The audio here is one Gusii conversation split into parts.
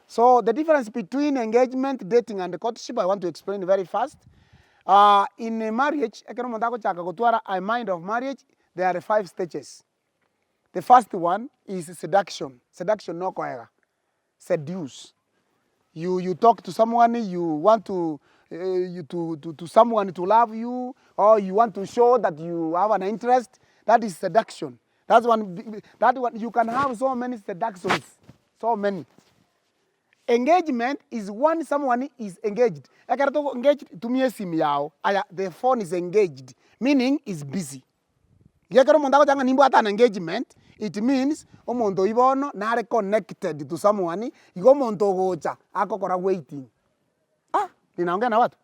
So the difference between engagement, dating and courtship I want to explain very fast. In a marriage, ekero omonto agochaka gotwara a mind of marriage, there are five stages. The first one is seduction, seduction nokoega, seduce. You you talk to someone, you want to you to to to someone to love you or you want to show that you have an interest, that is seduction. That's one that one you can have so many seductions, so many. Engagement is when someone is engaged, ekero togo engaged tumia esimi yago, aya the phone is engaged meaning is busy. Iga ekero omonto agoteba ng'a nimbwate an engagement, it means omonto oyio bono nare connected to someone, igo omonto ogocha agokora waiting. Ah! Ninaongea na watu?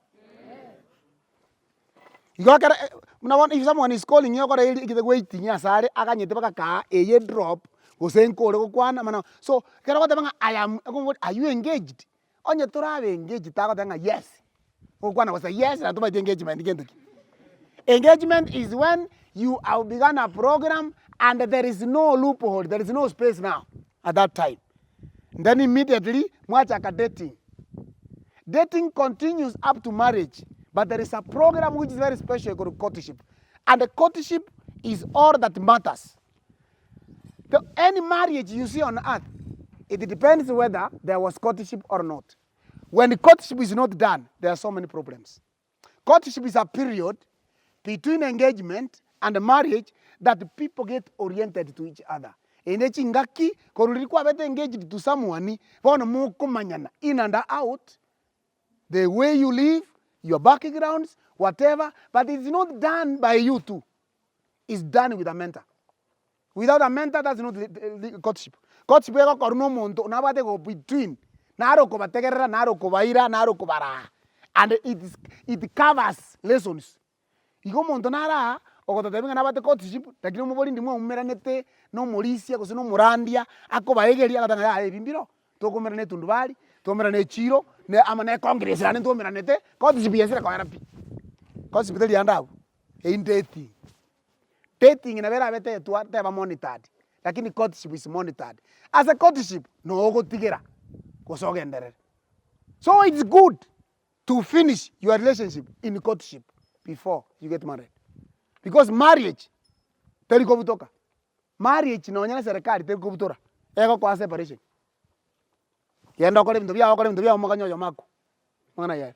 Igo ekero buna bono if someone is calling you okore eri ekere waiting ase are aganyete mpaka kaa eye edrop gose nkore gokwana mana so ekero ogoteba ng'a I am okomoboria are you engaged? Onye torabe engaged tagoteba ng'a yes, ogokwana gose yes na tomaeti engagement gento ki. Engagement is when you have begun a program and there is no loophole, there is no space now at that time. Then immediately mwachaka dating. Dating continues up to marriage but there is a program which is very special called courtship and courtship is all that matters. The any marriage you see on earth it depends whether there was courtship or not. When courtship is not done there are so many problems. Courtship is a period between engagement and marriage that people get oriented to each other. Eye ne chingaki korwa riria kwabete engaged to someone, bono mokomanyana in and out, the way you live, your backgrounds, whatever, but it's not done by you two, it's done with a mentor. Without a mentor that's not courtship. Courtship egokorwa na omonto nabwate go between, nare okobategerera, nare okobaira, nare okobaraa and it is it covers lessons. Igo omonto nare aa ogototebia ng'a nabwate courtship lakini omobori ndi mwaumeranete na omorisia gose na omorandia akobaegeria agoteba ng'a yaya ebi mbiro, tokoumerana etundubari, twaumerana echiro, ne amo na econgress naende ntwaumeranete, courtship yesire koera pi. Courtship teri ande abwo, eywo dating. Dating nabo erabe tetwa teba monitored, lakini courtship is monitored. Ase courtship noo ogotigera gose ogenderere. So it's good to finish your relationship in courtship before you get married because marriage teri kobutoka, marriage nonya na serikali teri kobutora, egokoa separation. Genda okore ebinto biago okore ebinto biago omoganye oyomo akwe. Amang'ana ayio aya.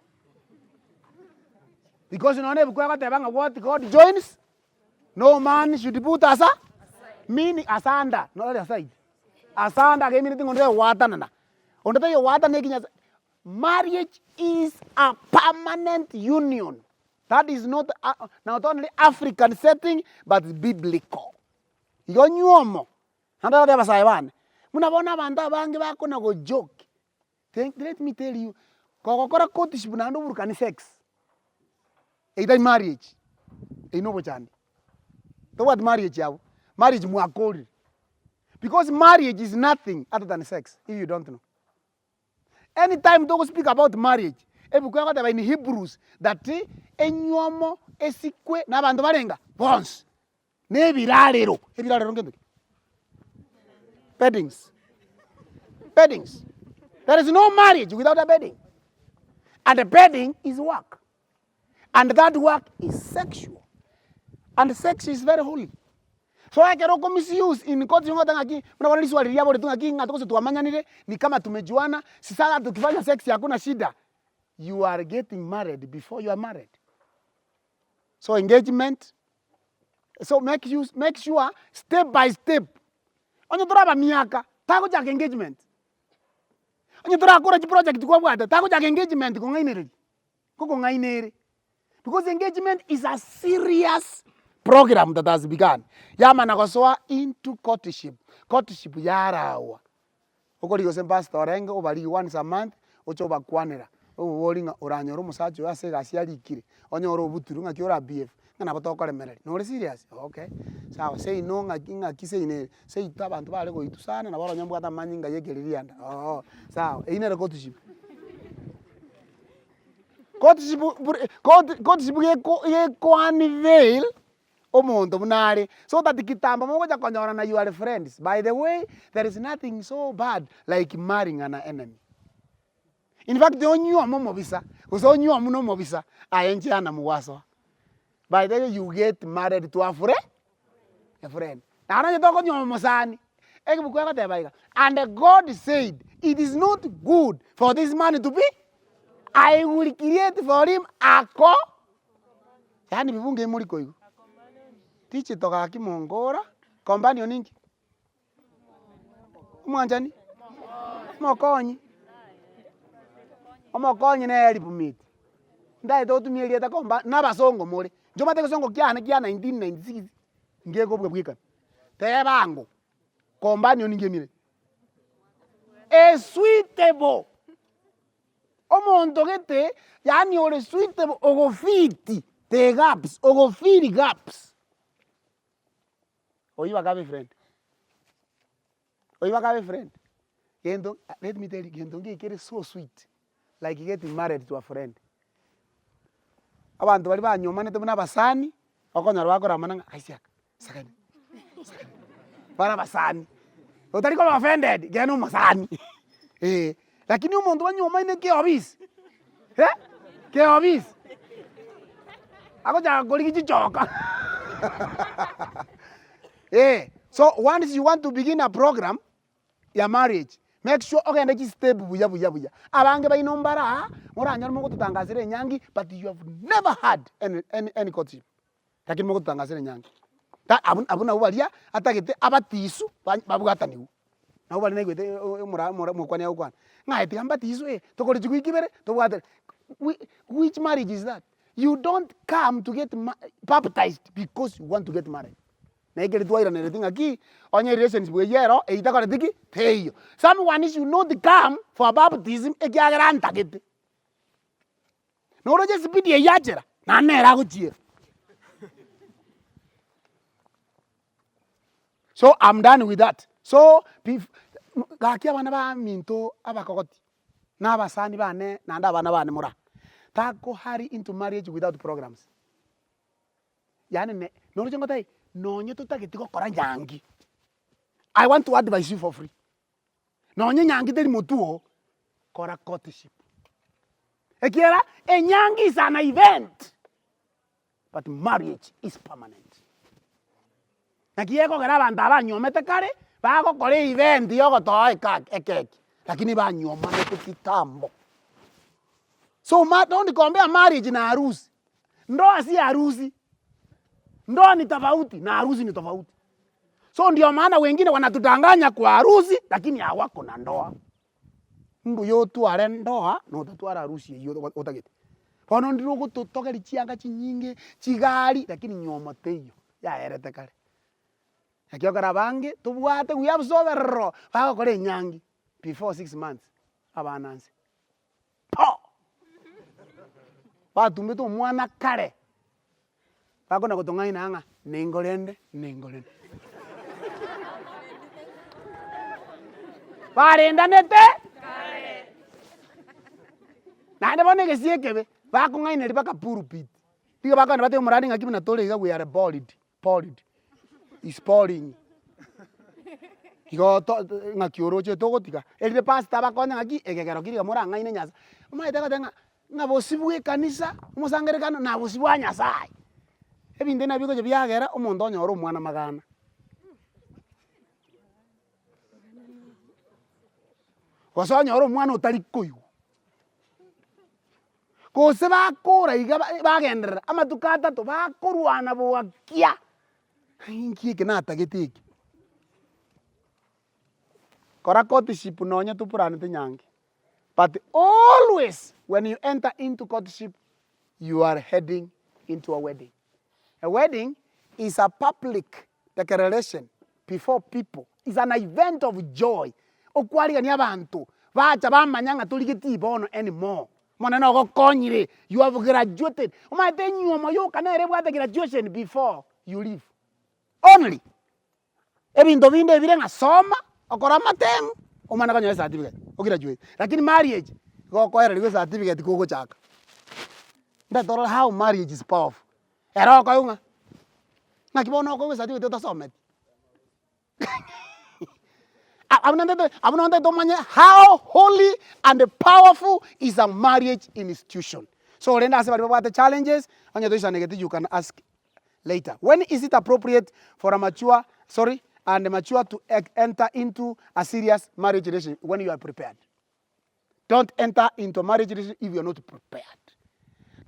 Because nonya na ebuku egoteba ng'a what God joins, no man should put asa, meaning asunder, not aside. Asunder iga emineti ng'a onde tari goatanana, onde taiyo goatanana eki Nyasaye, marriage is a permanent union, that is not not only African setting but biblical. Igo nywomo, naende ndatebie abasae bane, buna bono abanto abange bakona go joke. Thank let me tell you, kogokora courtship naende oburukani sex, eyio tari marriage, eyio na obochandi. Tobwati marriage abwo, marriage mwakorire. Because marriage is nothing other than sex if you don't know. Anytime togo speak about marriage, ebuku egoteba in Hebrews that enywomo esikwe na abanto barenga? Bonsi. Na ebirarero, ebirarero ngento ki? Beddings. Beddings. There is no marriage without a bedding. And the bedding is work. And that work is sexual. And sex is very holy. So ekero oko misuse in court ng'ote ng'aki, buna bono riswali riria riaboretwe ng'aki ng'a gose twamanyanire, ni kama tumejuana, si sasa tukifanya sex hakuna shida. You are getting married before you are married. So engagement, so make use make sure step by step, onye tore abamiaka, tagochaka engagement, onye torakora chiproject kwabwate, tagochaka engagement kong'ainereria, nkokong'aina ere, because engagement is a serious program that has begun, yamana gosoa into courtship, courtship yarawa. Okorigia gose mpastor orenge obarigie once a month, oche obakwanera, obobori ng'a oranyore omosacha oyo ase egasi arikire, onyore obuturwe ng'aki ora behave, ng'a nabo tokoremereria, nore serious? Okay, sawa seino ng'aki ng'aki seino ere, seito abanto bare goitwa sana nabo oranyore mbwate amanyinga ya ekeririanda ooh sawa, eywo nere courtship. Courtship bur court courtship geko geko unveil omonto buna are, so that kitambo mogocha konyorana you are friends, by the way there is nothing so bad like marrying an enemy. In fact onywome omobisa, gose onywomwe na omobisa, aye inche anamu gwasoa. By the way you get married to a fre a friend. Naende onye tokonyuoma omosani, egebuku egoteba iga, and God said it is not good for this man to be, I will create for him a co yaani bibunge imori koigwa. Tichito gaki monkora, companion inki? Omwanchani? Omokonyi? Omokonyi nere help mate. Ntagete gotumia erieta compa na abasongo more, inche omanyete egesongo kiane kia 1996 ngekobua bwekani. Teba ango, companion ngemire? A suitable, omonto gete yaani ore suitable ogofiti the gaps, ogofill gaps. Oyio bakabe friend, oyio bakabe friend, gento let me tell you gento nkeiyo kere so sweet like getting married to a friend. Abanto baria banyomanete buna abasani, okonyora bakoramana ng'a aisia aka, sakani, sakani, bare abasani, otari koba offended ekero na omosani eh, lakini omonto banyomaine keobisi eh, keobisi, agochaka korigia chichoka eh. So once you want to begin a program ya marriage, make sure ogende chistep buya buya buya. Abange baino mbare aa, moranyore mogototangasera enyangi but you have never had any any any courtship, lakini mogototangasera enyangi. Ta abwo abwo nabwo baria atagete abatisu ba babwatanigwe. Nabo baria naigwete omora omora omokwani agokwana, ng'a aye tiga mbatiswe eh, tokore chigwiki ibere tobwatane. Whi which marriage is that? You don't come to get ma baptized because you want to get married. Na ekeri twairanereti ng'aki, onye relationship eywo ero, eywo takoreti ki? Teiyo. Someone should not come for baptism ekiagera ntagete. Noroche esipidi eywo achera, naende nere agochiera. So am done with that. So bef gaki abana baminto abakogoti, na abasani bane naende abana bane more aa, tako hurry into marriage without programs. Yaani ne noroche ngotebi, nonye totageti gokora nyangi, I want to advise you for free, nonye nyangi teri motwe oo, kora courtship. Ekiagera enyangi is an event. But marriage is permanent. Naki gekogera abanto aba banywomete kare, bagokora event ya ogotoa ekaki ekeki, lakini banywomanete kitambo. So ma don't compare marriage na harusi, ndoa si harusi, ndoa ni tofauti na harusi ni tofauti. So ndio maana wengine wanatudanganya kwa harusi lakini hawako na ndoa. Mbuya otware ndoa na otatwara harusi eywo otagete. Bono ndire ogototogeria chianga chinyinge, chigari, lakini nywomo teiyo, yaerete kare. Naki ekero abange tobwate we have soberero, bagokora enyangi before six months, abana nse poo! Batumbete omwana kare. Bakona gotong'aina ng'a ningo rende, ningo rende. Barendanete naende bono egesie ekebe, bakong'aineria mpaka pulpit. Nigo bakogenda batebie omorani ng'aki buna tore iga we are bored, bored, is boring. Igo to ng'aki oroche togotiga, erinde pastor abakonye ng'aki egegero keria iga morang'aine Nyasaye. Omanyete agoteba ng'a. Ng'a bosio bw'ekanisa, omosangererekano, na bosio bwa Nyasaye. Ebinto ebi nabio bigocha biagera omonto onyore omwana magana. Gose onyore omwana otari koigwa. Gose bakora iga ba bagenderera amatuko atato bakorwana boakia, inki eke natagete eke? Kora courtship nonye topuranete nyange. But always when you enter into courtship you are heading into a wedding. A wedding is a public declaration before people, is an event of joy, okwarigania abanto bacha bamanya ng'a torigetie bono anymore, Omonene ogokonyire, you have graduated. Omanyete enywomo yoka nere ebwate graduation before you leave only. Ebinto binde ebire ng'a soma, okore amatemu, omane konyora ecertificate, ograduate. Lakini marriage, igo okoererigwa ecertificate kogochaka. Ndagete orore how marriage is powerful. Ere okoigwa ng'a, ng'aki bono okoigwa ecertificate otasometi? Abwo nantete abwo nabo ntagete omanye how holy and powerful is a marriage institution. So rende ase baria babwate challenges, onye toisanegeti you can ask later. When is it appropriate for a mature sorry and mature to enter into a serious marriage relationship? When you are prepared. Don't enter into a marriage relationship if you are not prepared.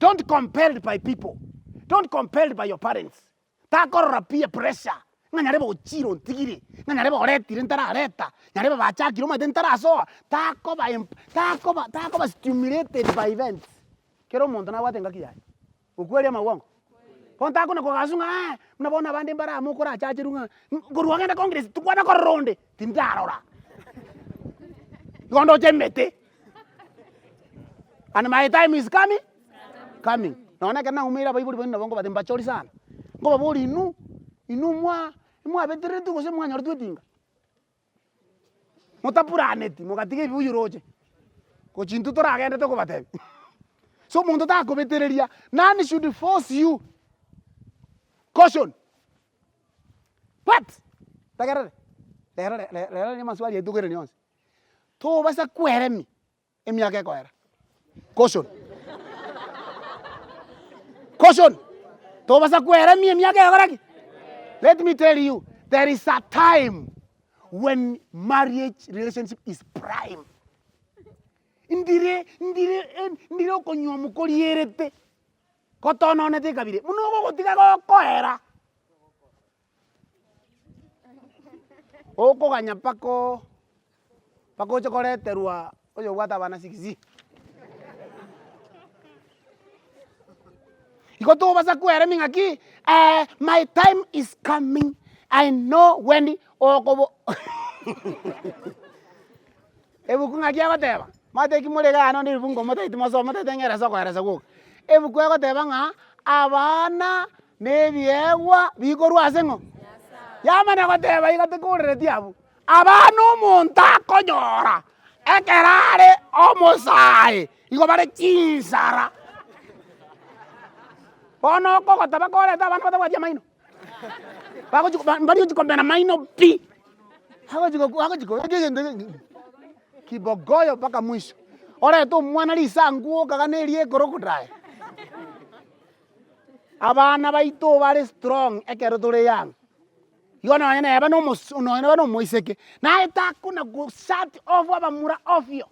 Don't compelled by people. Don't compelled by your parents. Takorora peer pressure ng'a nyarebe ochire ontigire, ng'a nyarebe oretire ntarareta, nyarebe bachakire omanyete ntarasoa, takoba emp takoba takoba stimulated by events. Kera omonto nabwate engaki yaye. Okweria amabwango. Bono takona kogasu ng'a eh, buna bono abande mbare amo okorachacherwe ng'a nkorwa ogende congress tikwana korora onde, tindarora. Igo ndoche emete, and my time is coming coming. Nonya ekero naumeire abaibori baino nabo nkobatebia mbachori sana, nkobaboria inwe, inwe mwa mwabetereretwe gose mwanyoretwe etinga? Motapuraneti mogatiga ebibuyu roche, gochia intwe toragende tokobatebia. So omonto takobetereria, none should force you, caution, but tegerere, rero re re rero riria amaswali aito tokoirania onsi, tobasa kweremia. Emiaka ekoera. Caution. Caution. Tobasa kweremia emiaka egokora ki? Let me tell you, there is a time when marriage relationship is prime. Ndire ndire ndire okonyuoma korierete, gotononete ekabira buna ogogotiga gokoera. Okoganya mpaka oo mpaka oche koreterwa oyobwate abana six. Igo tobasa kweremia ng'aki my time is coming, I know when okobo Ebuku ng'aki egoteba? Omanyete eki more igaa nonye ebibuku ngomotebia timosoma motagete ng'ere ase okoeresa gwoka. Ebuku egoteba ng'a abana na ebiegwa bikorwa ase ng'o? Yamanya goteba iga tekorereti abwo, abana omonto akonyora ekero are omosae igo bare chinsara. Bono okogota bakoreta abana batabwati amaino. Bagochi ba mbari gochi komena maino pi, agochi goku agochi kobeka egento ege kibogoyo mpaka mwisho. Orete omwana risangu okaga na eria ekorokodi. Abana baito bare strong ekero tore young, igo nonye neba na omosi nonye neba na omoiseke, naye takona go shut off abamura ovyo.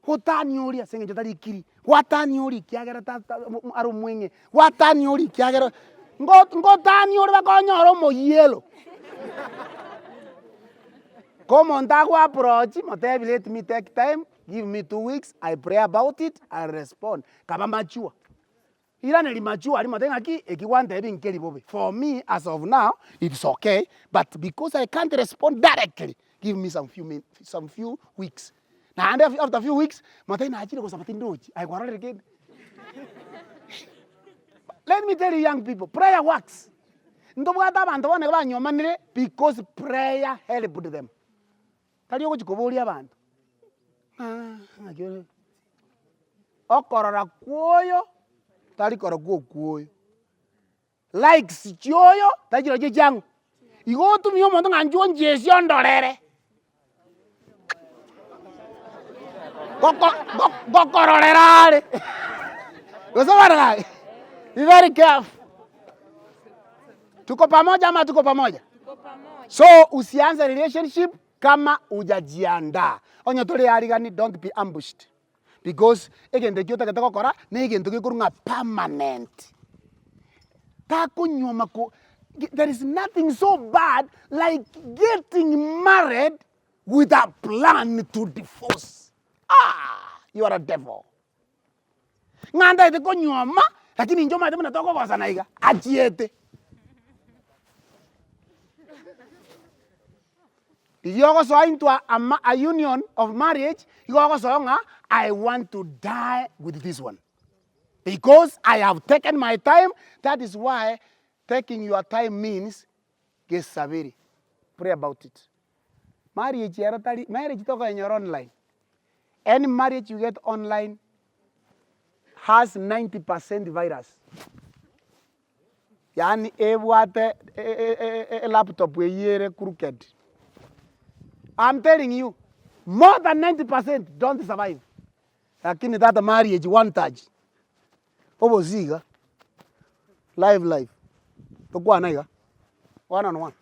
Gotania oria ase eng'encho tarikiri, gwatania oria ekiagera ta ta are omweng'e, gwatania oria ekiagera ngo ngotania ore mpaka onyore omoyielo. Ko omonto ago approach motebi let me take time, give me two weeks, I pray about it, I respond, kaba mature. Iraneria mature aria motebi ng'aki eki gwantebi nkeri bobe, for me as of now it's okay but because I can't respond directly give me some few min some few weeks. Naende after few weeks motebi nachire gosaba tindochi aye kwarorire kende. Let me tell you young people prayer works, ntobwate abanto bono iga banyomanire because prayer helped them. Tari ogochia koboria abanto ng'a ng'aki ore, okorora kwa oyo tari korora kwa okwoyo, likes chia oyo tari chirochio chiang'o. Igo otumie omonto ng'a inchuo nchesie ondorere, goko go- gokororera are gose bono gaki, be very careful. Tuko pamoja ama hatuko pamoja? So usianze relationship kama hujajiandaa. Onye tori arigani don't be ambushed because egento ekio otagete gokora na egento gekorwa ng'a permanent. Takonyuoma ko there is nothing so bad like getting married with a plan to divorce aah you are a devil. Ng'a ntagete konyuoma, lakini inche omanyete buna tokogosana iga, achiete. Riria ogosoa into a ma a union of marriage, igo ogosoa ng'a I want to die with this one, because I have taken my time, that is why taking your time means gesabere, pray about it. Marriage ero tari, marriage tokoenyora online, any marriage you get online has 90 percent virus, yaani ebwate elaptop eywo ere crooked. I'm telling you, more than 90 percent don't survive. Lakini that marriage one touch, obosie iga, live life, tokwane iga, one on one.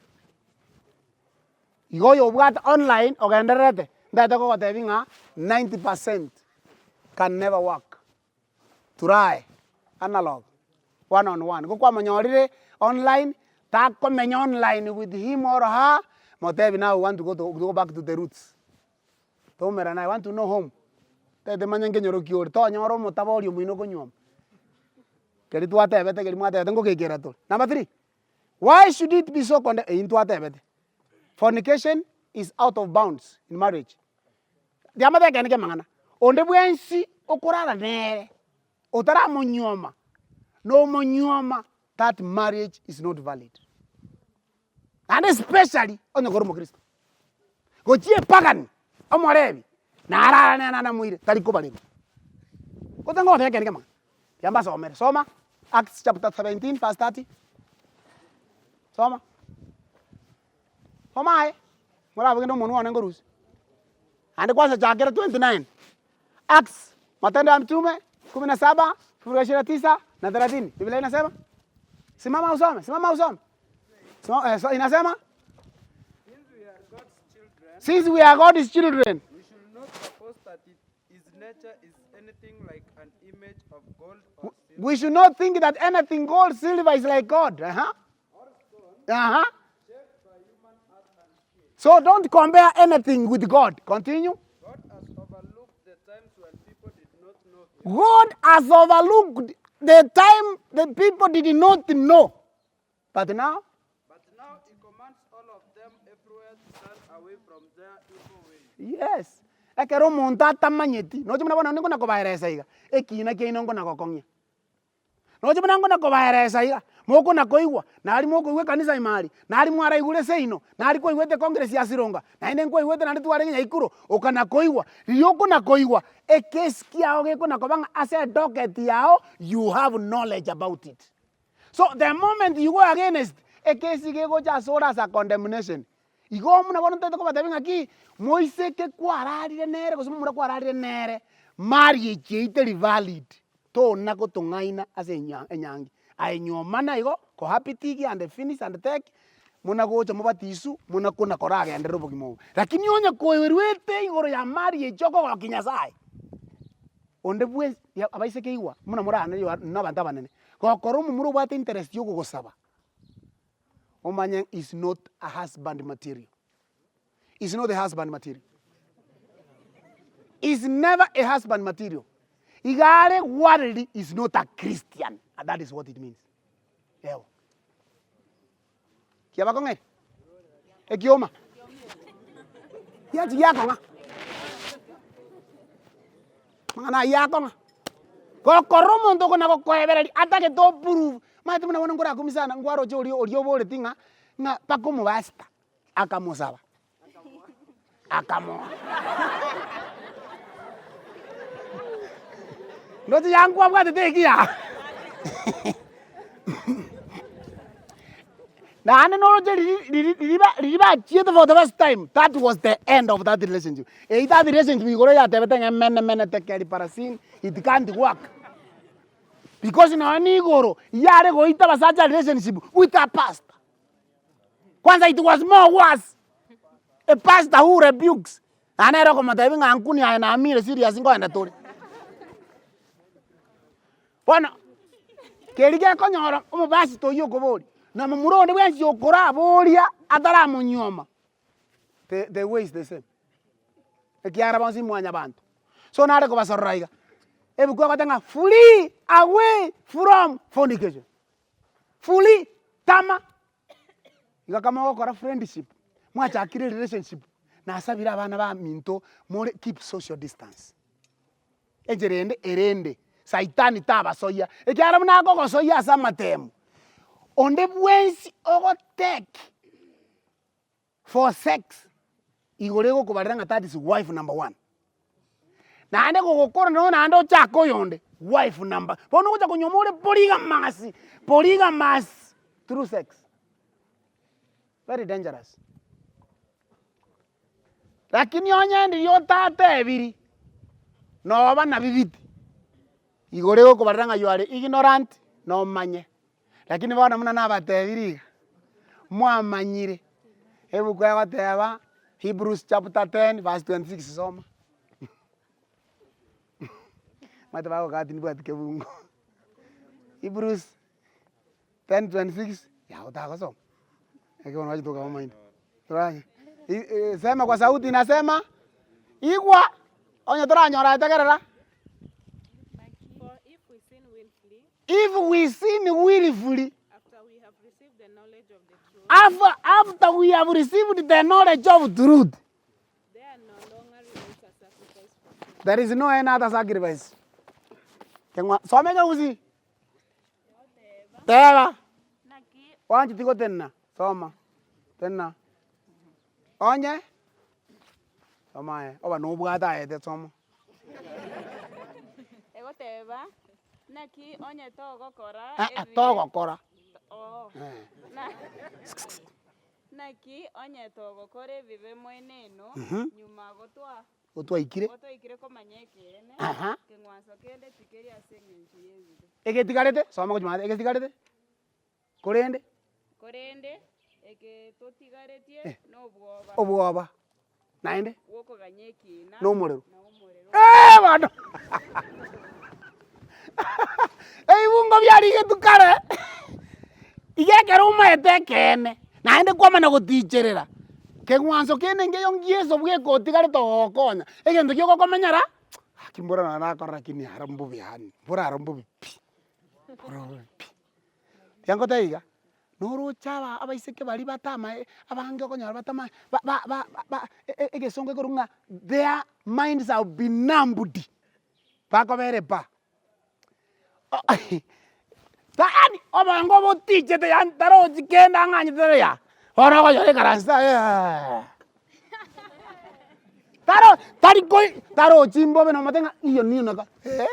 Igo oyobwate online ogendererete, ntagete kogotebia ng'a 90 percent can never work. Try analog, one on one, igo kwamonyorire online, takomenya online with him or her, motebi now we want to go to go back to the roots, toumerane I want to know home, ntagete manye nkenyoro ki ore, tonyora omotaboria omoino okonyuoma. Keria twatebete keria mwatebete ngogekera tore. Number three, why should it be so conde eywo ntwatebete, fornication is out of bounds in marriage. Riamate ekeene ki'amang'ana, onde bwensi okorara nere, otaramonyuoma, nomonyuoma, that marriage is not valid. Naende especially onye kore omokristo. Gochia epagani, omorebi, narara nere naende amoire, tari kobarerwa. Gose ngoteba ekeene ki'amang'ana, tiga mbasomere, soma Acts chapter 17 verse 30, soma. Soma aye, morabegende omonwa one nkorusia. Naende kwanza chakera 29, Acts, Matendo ya Mitume, kumi na saba, fungu la ishirini na tisa na thelathini. Biblia inasema? Simama usome, simama usome. So, eh, so inasema? Since we are God's children, Since we are God's children, we should not suppose that it, his nature is anything like an image of gold or silver we should not think that anything gold, silver is like God. Uh-huh. Uh-huh. So don't compare anything with God. Continue. God has overlooked the times when people did not know him. God has overlooked the time the people did not know. But now, But now he commands all of them everywhere to turn away from their evil ways. yes. Ekero omonto atamanyeti, noche buna bono nigo nakobaeresa iga, ekina kiaino nkona gokong'ia. Noche buna nkona kobaeresa iga, mokona koigwa, nari mokoigwa ekanisa ime aria, nari mwaraigure seino, nari kwaigwete congress ya Sironga, naende nkwaigwete naende twarenge Nyaikuro, okana koigwa, riria okona koigwa, ekesi kiago gekona koba ng'a ase edocket yao you have knowledge about it. So the moment you go against, ekesi gegocha asore as a condemnation. Igo buna bono ntaete kobatebia ng'aki, moiseke kwararire nere gose momura kwararire nere, marriage eyio teri valid, tona gotong'aina ase enya enyangi. Aye nyuomana igo, cohabiting and finish and take, muna gocha mobatisu, muna kona koragenderera obogima obo. Lakini onye koerwete igoro ya marriage okogokia Nyasaye, onde bwensi ya abaiseke igwa, buna morane you are na abanto abanene, gokora omomura obwate interest ya okogosaba. Omanye is not a husband material, is not a husband material, is never a husband material, iga are worldly is not a Christian and that is what it means. Ewa. Kiabakong'aini? Ekioma? Giachi giakong'a. Amang'ana ayio akong'a. Gokora omonto okona gokoebereria atagete oprove, omanyete buna bono nkorakumia sana nkwaroche oria oria oboreti ng'a ng'a mpaka omopastor akamosaba, akamoa. Ndoche ya nkwabwatete ekiya Naende noroche riri riri riri ba riri bachiete for the first time, that was the end of that relationship. Eyio that relationship igoro yatebete ng'a emene mene tekeri parasin, it can't work. Because nonya na igoro, yare goita abasacha relationship with a pastor. Kwanza it was more worse, a pastor who rebukes, naende nere okomotebia ng'a nkuni aye naamire serious nkoenda tore. Bono, keria gekonyora omopastor oyio okoboria, na momura onde bwensi okoraboria ataramonyuoma, the the way is the same, ekiagera bonsi mwanyabanto. So nare kobasorora iga, ebuku egoteba ng'a flee away from fornication, flee, tama, iga kama ogokora friendship, mwachakire relationship, nasabire abana baminto more keep social distance. Enchera ende erende, Saitani tabasoyia, ekiagera buna akogosoyia ase amatemo, onde bwensi ogotake for sex, igoro egokobarera ng'a that is wife number one. Naende gogokora nonya naende ochake oyonde, wife number, bono ogocha konyuoma ore polygamous, polygamous through sex, very dangerous. Lakini onye ndiria otatebiri, noba na bibiti, igoro egokobarera ng'a you are ignorant, nomanye. Lakini bono buna nabatebirie iga, mwamanyire, ebuku egoteba Hebrews chapter 10 verse 26 soma. Omanyete bagokaa tindibwati kebungo. Hebrews 10:26 yaye otagosoma, ekero bono gwachete okaba omoino. Toranye sema kwa sauti inasema, igwa, onye toranyora aye tegerera. For if we sin willfully, If we sin willfully, after we have received the knowledge of the truth, after, after we have received the knowledge of truth, there no longer remains a sacrifice for sin. there is no any other sacrifice. Keng'wa soma ekegusii. Teba, Oancheti gotenena, soma, tenena, onye, soma aye, oba nobwate ayete soma. Egoteba, naki onye togokora Aa, ebibe togokora. Oo. Eh. Na- Naki onye togokora ebibe mweneno, nyuma gotwa Gotwaikire. Gotwaikire komanya ekeene, Aha. keng'wanso kende tikeri ase engencho y'ebibe. Egetigarete, soma gochia maate, egetigarete, korende. Korende eke totigaretie nobwoba. Obwoba, naende. Bw'okoganya ekiina. Na omorero. Na omorero. Eeh bono ebibungo biarigetwe kare, iga ekero omaete ekeene, naende kwamanya goticherera, keng'wanso kende nkeiyo ngi'Yeso bweka otigarete ogokonya, egento ki ogokomenyera, gaki mbora nonye nakora lakini aro mbobe yaani, mbora aro mbobe pi, mbora mbobe pi. Tiga ngotebie iga, noroche aba abaiseke baria batamae abange okonyora batamae ba ba ba ba egesongo ekorokwa ng'a their minds have been numbed, bakobera epaa. Yaani obongo botichete yaani tarochi kende ang'anyete tari yaa, bono okonyora ekaranse aye taro tari koi tarochi mbobe nomote ng'a iyo niyo naka eh.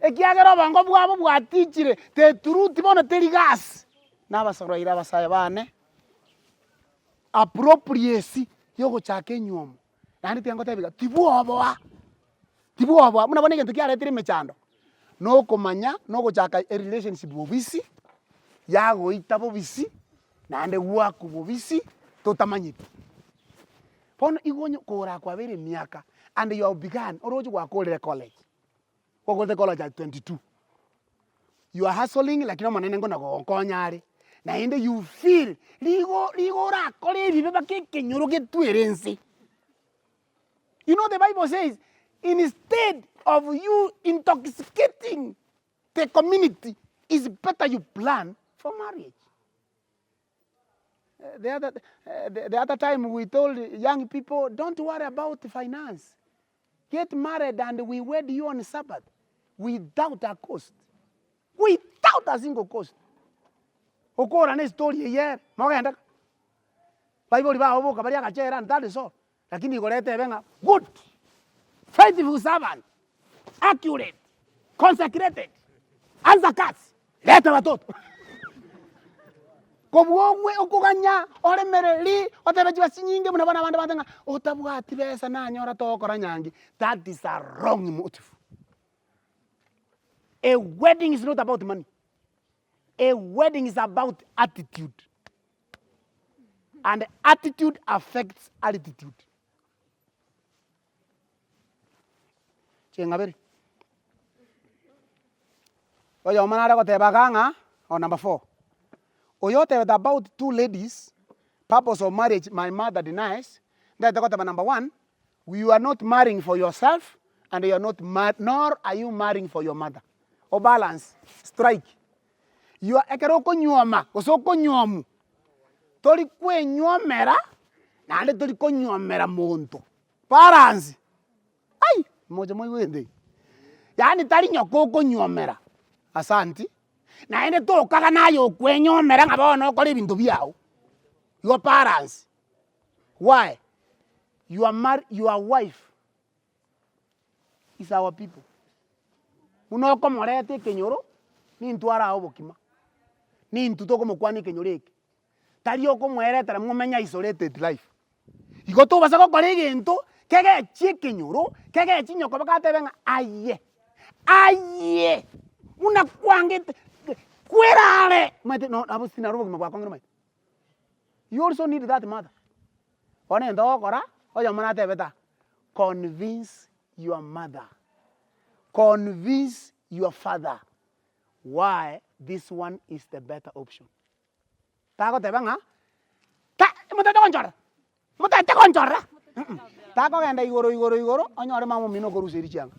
Ekiagera obongo bwabo bwatichire teturuti bono teri gasi, nabasorwaire abasae bane appropriacy yogochaka enywomo. Naende tiga ngotebi iga, tibwoboa, tibwoboa, buna bono egento kiaretire emechando, na okomanya na ogochaka erelationship bobisi, yagoita bobisi, naende gwakwa bobisi, totamanyeti. Bono igo onye kora kwabeire emiaka and you have begun, oroche gwakorire college, gwakorete college at 22, you are hustling lakini omonene nkona gogokonya are, naende you feel rigo rigo orakore ebibe mpaka ekenyoro getwere ense. You know the bible says, instead of you intoxicating the community, is better you plan for marriage. The other, the, the other time we told young people, don't worry about finance. Get married and we wed you on Sabbath without a cost. Without a single cost. Okora ne story eye ere, mogende ka. Baibori bao boka baria agachera and that is all. Lakini igoro etebe ng'a good, faithful servant, accurate, consecrated, ansa kazi, leta watoto. Kobua ogwe okoganya oremereri otebe chibesa chinyinge buna bono abande bagoteba ng'a otabwati besa nanyora togokora nyangi, that is a wrong motive. A wedding is not about money, a wedding is about attitude. And attitude affects altitude. Ching'abere. Oyomo nare goteba iga ng'a, oh number four, oyo otebete about two ladies, purpose of marriage my mother denies, ntagete goteba number one, you are not marrying for yourself and you are not mar nor are you marrying for your mother. Obalance, strike. Your ekero okonyuoma gose okonyuomwa, tori kwenyuomera naende tori konyuomera monto, balance ai moche moigwete eywo, yaani tari nyoko okonyuomera asanti, naende tokaga naye okwenyuomera ng'a bono okore ebinto biago, igo balance, why? Your mar your wife is our people. Buna okomoreta ekenyoro, nintwe arae obokima, nintwe tokomokwania ekenyoro eke. Tari okomoeretera momenye isolated life. Igo tobasa gokora egento kegechie ekenyoro, kegechie nyoko baka atebe ng'a aye, aye buna kwangete kwerare omanyete no nabo si naro obogima bwakong'ire omanyete. You also need that mother. Bono egento ogokora, oyomo natebete aa, convince your mother, convince your father why this one is the better option. Tagoteba ng'a ta motete gonchorera, motete gonchorera mm takogenda igoro igoro igoro onyore mama omino okoruseria chianga.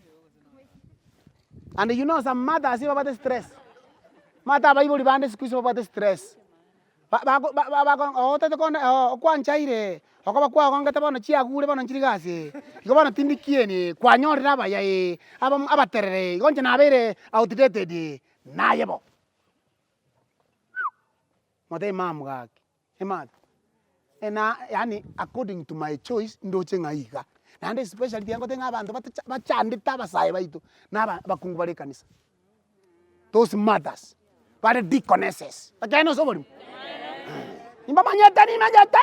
And you know some mothers babwate stress, omanyete abaibori bande siku hizi babwate stress, ba bako ba ba bako oo otagete konde oo kwanchaire, okoba kwagongete bono chiagure bono nchiri gasi ee, igo bono tindi kieni ee, kwanyorire abaya ee, abamo abaterere ee, igo inche nabeire outdated ee, naye bo. Motebie mum gaki, emate, ena yaani according to my choice ndoche ng'a iga. Naende especially tiga ngotebie ng'a abanto batacha bachandete abasae baito, na aba abakungu bare ekanisa. Those mothers, bare deaconesses, ekeene ase oborimo? Nimbamanyete nimanyete,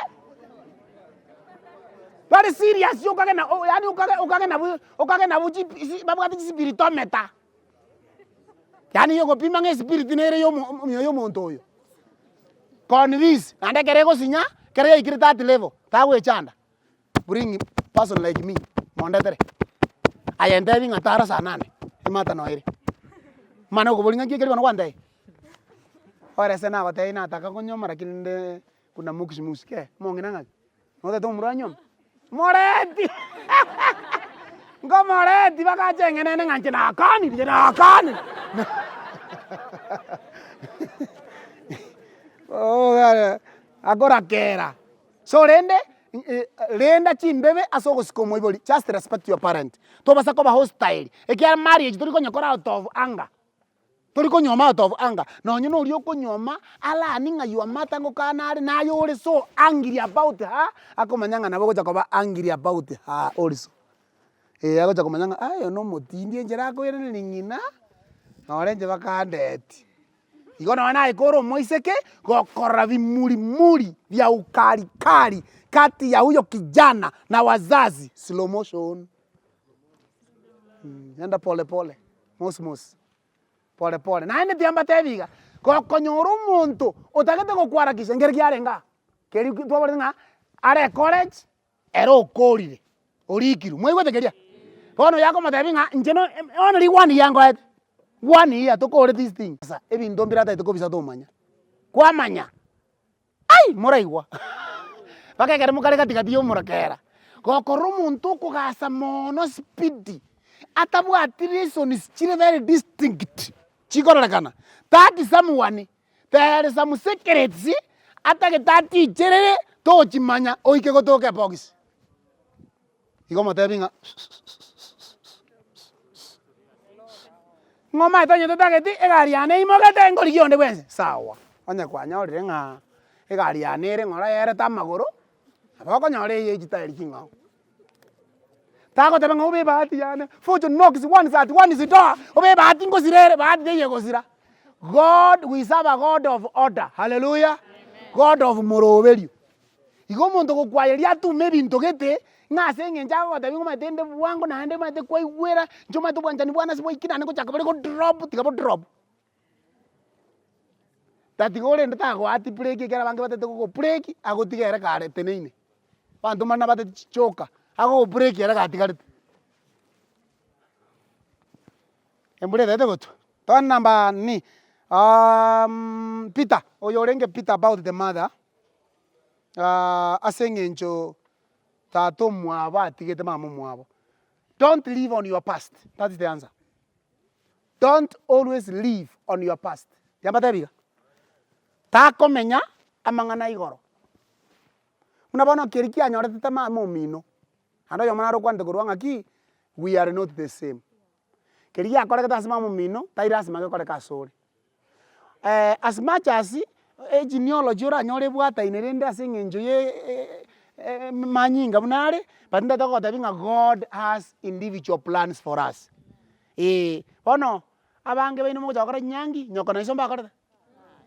bare serious okagena o yaani okage okage nabo okage nabo chi babwate chisipiritometer. Yaani ogopima ng'a espiriti nere ya omo omuya ya omonto oyo, convince naende ekero egosinya, ekero yaikire that level, tagoechanda, bring person like me, mondetere, aye ntebi ng'a tara saa nane, emata noere, mane okoboria ng'a nki ekeri bono gwantebia? Ore ase nagotebia nataka konyuoma lakini nde kuna muksmusi kee, omong'ina ng'aki? Notagete omomura anyuome? Moreti! Nkomoreti bagacha eng'enene ng'a inche nakanire, inche nakanire. Akorakera. So rende, renda chimbebe ase ogosika omoibori, just respect your parent. Tobasa koba hostile, ekiagera marriage tori konyekora out of anger. Tori konyuoma out of anger, nonye na oria okonyuoma alani ng'a your mother ngokana are naye ore so angry about her, akomanya ng'a nabo ogocha koba angry about her also. Eh agocha komanya ng'a aye oyo na omotindi enchera akoiraneria ng'ina, nore inche bakandeti. Igo nonye naye kore omoiseke, gokorora bimuri muri bia ukali kali kati ya huyo kijana na wazazi, slow motion, enda pole pole. Mos mos, pore pore. Naende tiga mbatebi iga, gokonyora omonto otagete gokwarakisha nkeri kiarenge aa, keri twaborete ng'a are ecollege, ere okorire, orikirwe, mwaigwete keria? Bono oyo akomotebia ng'a inche no bono rigwani riangoete, one year tokore this thing, sasa ebinto mbire atagete kobisa tomanya, kwamanya. Ai! Moraigwa. Mpaka ekero mokare gati gati y'omorakera, gokorora omonto okogasa mono speedy, atabwati reasons chire very distinct chikororekana, that someone, there is some secrets atagete aticherere tochimanya oike gotoka ebox. Igo omotebi ng'a ng'a omanyete onye totageti egari yane eimogete nkorigia onde bwensi, sawa. Onye kwanyorire ng'a egari yane ere ng'ora yaerete amagoro, nabo okonyora eye chitairi ching'ao. Tagoteba ng'a obe ebahati yane, fortune knocks once at one's door, obe ebahati ngosira ere, bahati teiyo egosira. God, we serve a God of order, hallelujah, God of moroberio. Igo omonto ogokwayeria atume ebinto gete, ng'a ase eng'encho agogotebia ng'a omanyete inde bwango naende omanyete kwaigwera, inche omanyete obwanchani bwane ase bwaikire naende ngochaka bore go drop, tiga bo drop. Tatiga orende tagoati break ekero abange batagete gogo break, agotiga ere kare eteneine. Abanto mbare nabateti chichoka, agogo break ere gatigarete. Embura etagete gotwa, togende number nini Peter, oyo orenge Peter about the mother. ase eng'encho tata omwabo atigete mama omwabo. Don't live on your past, that is the answer. Don't always live on your past. Tiga iga, takomenya amang'ana igoro. Buna bono keria kianyoretete mama omino, naende oyomo nare okwanete korwa ng'aki, we are not the same. Keria giakoregete ase mama omino, tari lasima gekoreke asore. As much as egenealogy oranyore ebwataine rende ase eng'encho ye amanyinga buna are, but ntagete gogotebia ng'a God has individual plans for us, eh. Bono, abange baino mogocha gokora chinyangi, nyoko na iso mbakorete?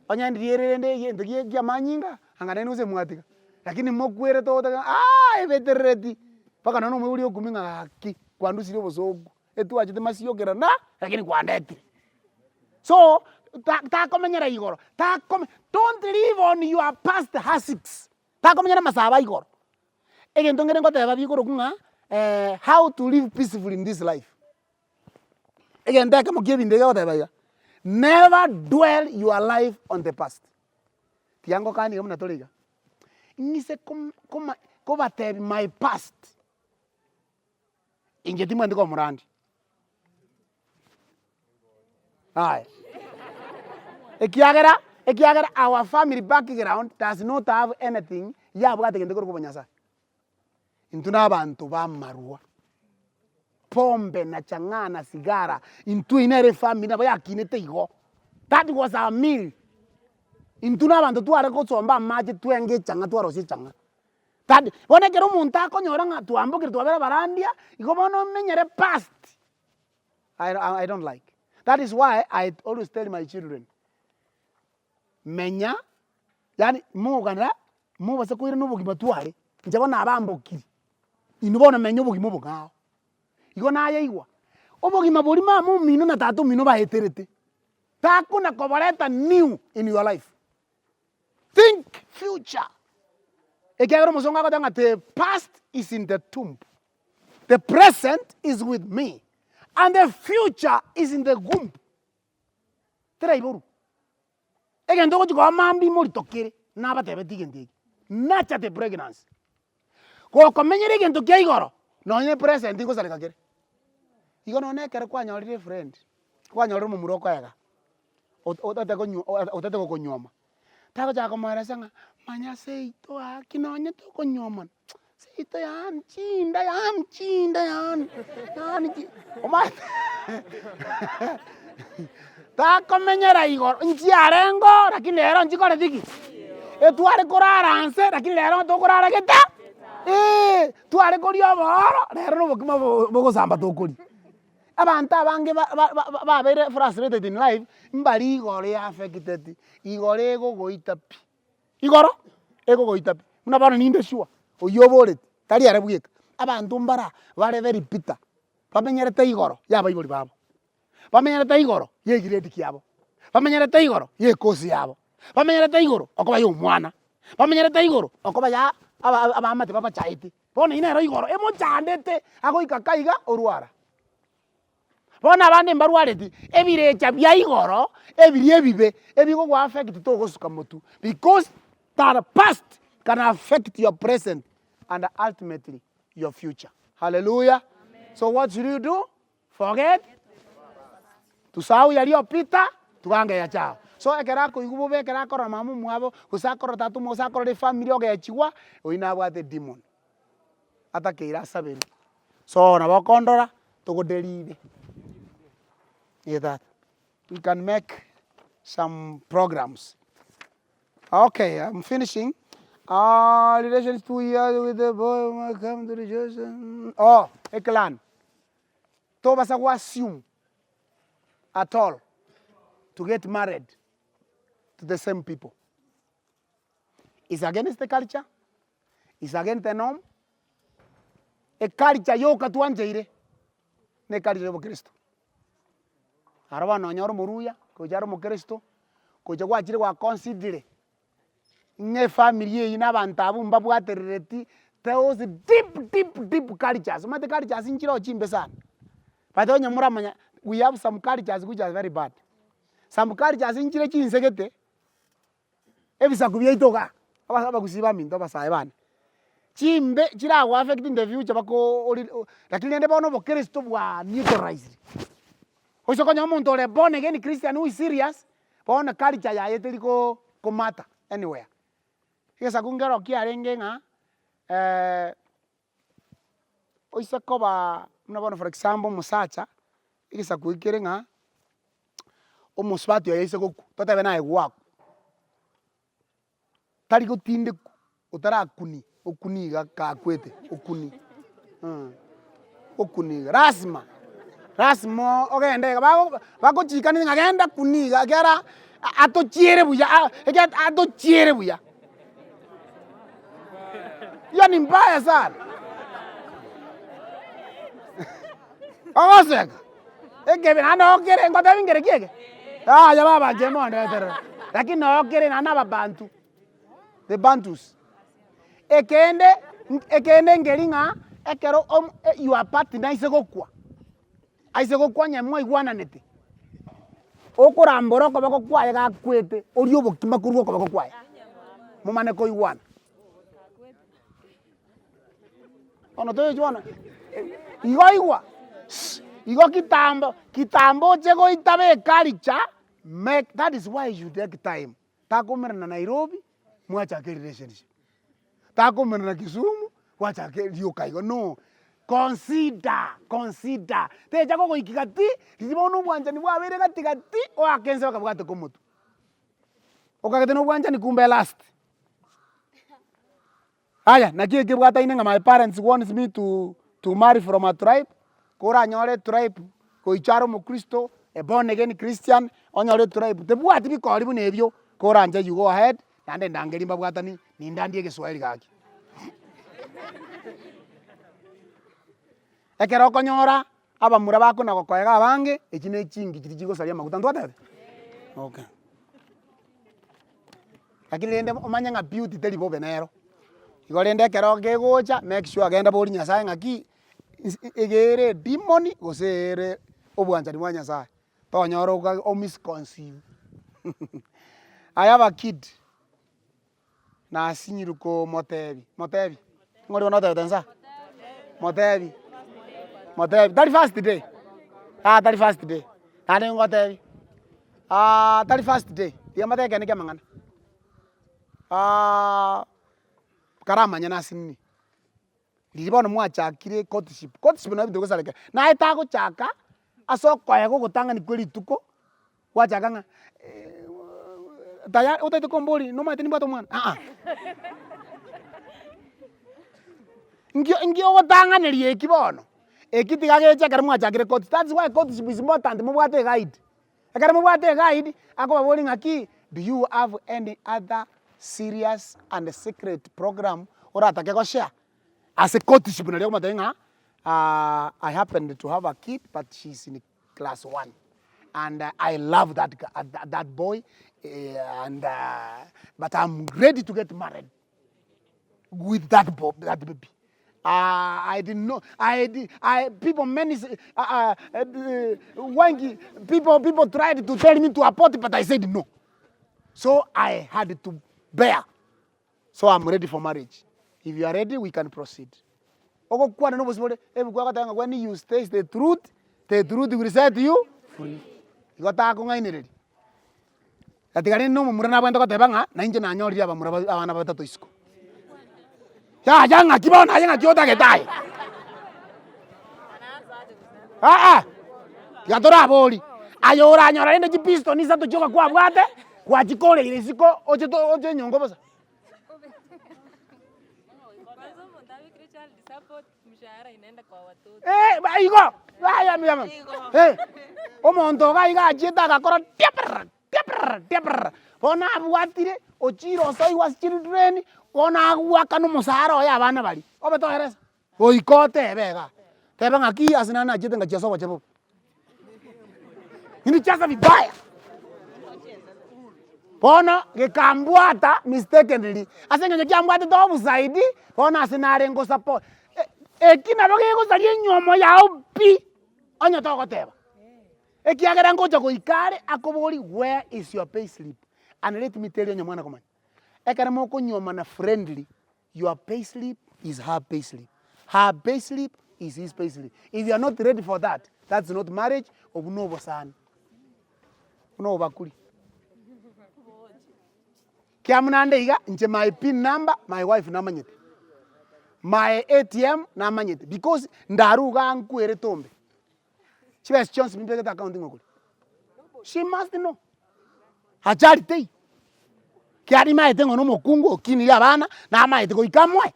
Onye ndiria ere rende egento gie kia amanyinga, Anga nainwe gose mwatiga, lakini mokwerete ogoteba ng'a aah ebeterereti, mpaka nonye na omoibori okumia ng'a gaki kwandusirie obosooku, etwachete masiokera na, lakini kwandetire. So, ta takomenyera igoro, takome don't live on your past husks, takomenyera amasabo a igoro. Egento nkere ngoteba bikorokwa ng'a how to live peacefully in this life. Egento ekemo kia ebinto ebi egoteba iga, never dwell your life on the past. Tiga ngokanie iga buna tore iga, ng'ise kom koma kobatebia my past, inche timwendi koba omorandi. Aya, ekiagera ekiagera our family background does not have anything yabwate gento korwa obonyasae. Intwe na abanto b'amarwa, pombe na chang'aa na sigara, intwe eyio nere efamiri nabo yakinete igo, that was our meal. Intwe na abanto tware gosomba amache twenge echang'aa twarosia echang'aa. That bono ekero omonto akonyora ng'a twambokire twabera abarandia, igo bono omenyere past, I I don't like. That is why I always tell my children, menya yaani moganera mobase koirana obogima tware, inche bono nabambokiri, inwe bono menya obogima obong'ao. Igo nayaigwa, obogima boria mama omino na tata omino baeterete, takona koboreta new in your life. Think future, ekiagera omosongo agoteba ng'a the past is in the tomb, the present is with me, and the future is in the womb. Teraiborwa. Egento ogochia koba mambia morito kere, nabatebetie egento eke, nurture the pregnancy. Gokomenyera egento kia igoro, nonye present ngosareka kere. Igo nonye ekero kwanyorire efriend, kwanyorire omomura okoega, ot- otagete konywo otagete gokonyuoma, tagochaka komoeresa ng'a manya seito gaki nonye tokonyuomana, seito yaani chinda yaani chinda yaani yaani chi omanyete takomenyera igoro nchiarenge oo lakini rero nchikoreti ki? Etware korara nse lakini rero tokorara gete eh, tware koria obooro rero na obokima bo bogosamba tokoria. Abanto abange ba ba ba babeire frustrated in life, mbari igoro ya affected, igoro egogoita pi. Igoro, egogoita pi. Buna bono ninde sure, oyio oboreti, tari ere bweka, abanto mbara bare very bitter, bamenyerete igoro ya abaibori babo, bamenyerete igoro ya egrade kiabo, bamenyerete igoro ya ekosi yabo, bamenyerete igoro okoba ya omwana, bamenyerete igoro okoba ya aba abaamate babachaete. Bono eyio nero igoro emochandete, agoika kaa iga orwara. Bono abande mbarwareti ebirecha bia igoro, ebiria ebibe, ebigogo affect togosuka motwe, because the past can affect your present and ultimately your future. Hallelujah! So what should you do? Forget, tusahau yaliyopita, tugange yachao. So ekero akoigwa bobe ekero akorora mama omwabo, gose akorora tata omwabo, gose akorora efamiri ogechigwa, oyio nabwate edemon, atakeire asaberwe. So nabo okondora, togoderibe. Eh tata, we can make some programs. Okay, I'm finishing. Relations 2 years with the boy come to the church. Oh, eclan. Tobasa go assume at all to get married to the same people. It's against the culture, it's against the norm, eculture yoka twancheire ne eculture ya obokristo. Aro bono nonye ore omoruya, gocha are omokristo, gocha gwachire gwa consider ng'a efamiri eyio na abanto abwo mbabwaterereti those deep deep deep cultures, omanyete cultures nchire chimbe sana, by the way onye moramanya we have some cultures which are very bad, some cultures nchire chinsegete, ebisaku biaito igaa, aba abagusii baminto abasae bane, chimbe chirago affect in the future baka ori lakini rende bono obokristo bwa neutralized, oise konya omonto ore born again christian who is serious, Bono culture yaye teri ko komata anywhere. Egesaku nkero kiarenge ng'a oise koba buna bono for example omosacha, egesaku eki kere ng'a omosubati oye aise gokwa, totebe naye gwakwa, tari gotindekwa otarakuni okuni iga kakwete okuni okuni iga lasima lasima ogende iga bago bagochikani ng'a genda kuni iga ekiagera atochiere buya ekiagera atochiere buya. Hiyo ni mbaya sana. Ogoseka, ekebe naende okere ngotebi nkere ki eke? Yaya baba inche mondeterere, lakini nokere naende ababantu, the bantus. Ekende, ekende nkeri ng'a ekero omo your partner aise gokwa, aise gokwa onye mwaigwananete, okorambora okoboko kwaye gakwete, orie obokima korwa okoboko kwaye, momane koigwana. Bono toyochi bono, igo igwa, igo kitambo, kitambo oche goitaba eculture, make that is why you take time. Takomerana Nairobi, mwachaka erelationship, takomerana Kisumu, gwachaka rioka igo no, consider, consider, techa kogoikia gati, riria bono obwanchani bwabeire gati gati, oake ense bakabwate komotwe. Okagete na obwanchani kumbe elast. Aya, naki ekebwataine ng'a my parents wants me to to marry from a tribe, koranyore etribe goicha are omokristo, a born again Christian, onyore etribe tebwati bikori buna ebio, koranche you go ahead, naende ndangerie mbabwatani, nindandie egeswahili gaki. Ekero okonyora abamura bakona gokoega abange, echi ne chingi chiria chigosaria amaguta, ntwatebete? Okay. Lakini rende omanye ng'a beauty teri bobe nero, igo rende ekero kegocha make sure genda borie Nyasaye ng'aki iga ere edemon gose ere obwanchani bwa Nyasaye, tonyora oka omisconceive I have a kid, nasinyirwe komotebi, motebi, ng'o oria bono otebete nsa? Motebi, motebi, tari first day, yaya tari first day, naende ngotebi. tari first day, tiga mbatebie ekeene kia amang'ana, karamanye nasinini, riria bono mwachakire courtship, courtship nabo ebinto bigosarekera, naye tagochaka ase okoega ogotang'ani kwa rituko, gwachaka ng'a tayari otagete komboria nomanyete nimbwate omwana aa. Nkio nkio ogotang'aneria eki bono, eki tiga geche ekero mwachakire courtship, that's why courtship is important mobwate eguide. Ekero mobwate eguide, akobaboria ng'aki, do you have any other serious and secret program oratake goshare? Ase courtship nario okomotebia ng'a I happened to have a kid but she is in class one and I love that that boy and but I'm ready to get married. with that bo that baby I didn't know I did I people many wengi people people tried to tell me to abort but I said no so I had to bear so I'm ready for marriage if you are ready we can proceed ogokwana na obosibore ebuku egoteba ng'a when you state the truth the truth will set you free igo takong'ainereria. Gatiga rende nomomura nabwenerete goteba ng'a nainche nanyorire abamura ba abana batato isiko. Yaya ng'aki bono aye ng'aki otagete aye? Aa, tiga torabori, aye oranyora rende chipistoni isato chioka kwabwate, gwachikoreire isiko oche to oche enyongo bosa. Eh, ba igo, yaya yama eh, omonto iga iga achiete agakora tiaprr tiaprr tiaprr, bono abwatire, ochire osoigwe ase children, bono agoakana omosara oye abana baria, obe toeresa, goika otebe igaa, teba ng'aki ase nare nachiete ngachiesa oboche bobe, nilicheza vibaya. Bono gekambwata mistakenly, ase eng'encho kiambwatete obusaidi, bono ase nare ngosupport, eki nabo gegosaria enywomo yao pi, onye togoteba. Ekiagera ngocha goika are akoborie where is your pay slip, and let me tell you onye mwana komanya, ekero mokonywomana friendly, your pay slip is her pay slip, her pay slip is his pay slip, if you are not ready for that, that's not marriage, obwo na obosani, buna obobakuri. Kiamuna nde iga, inche my pin number, my wife namanyete, my ATM namanyete, because ndarue igaa nkwere tombe, chibesa chionsi mbegete account ng'a okori, she must know. Achari teiyo, kiagera nimaete ng'a nomokungu okinirie abana, namaete goika amoe.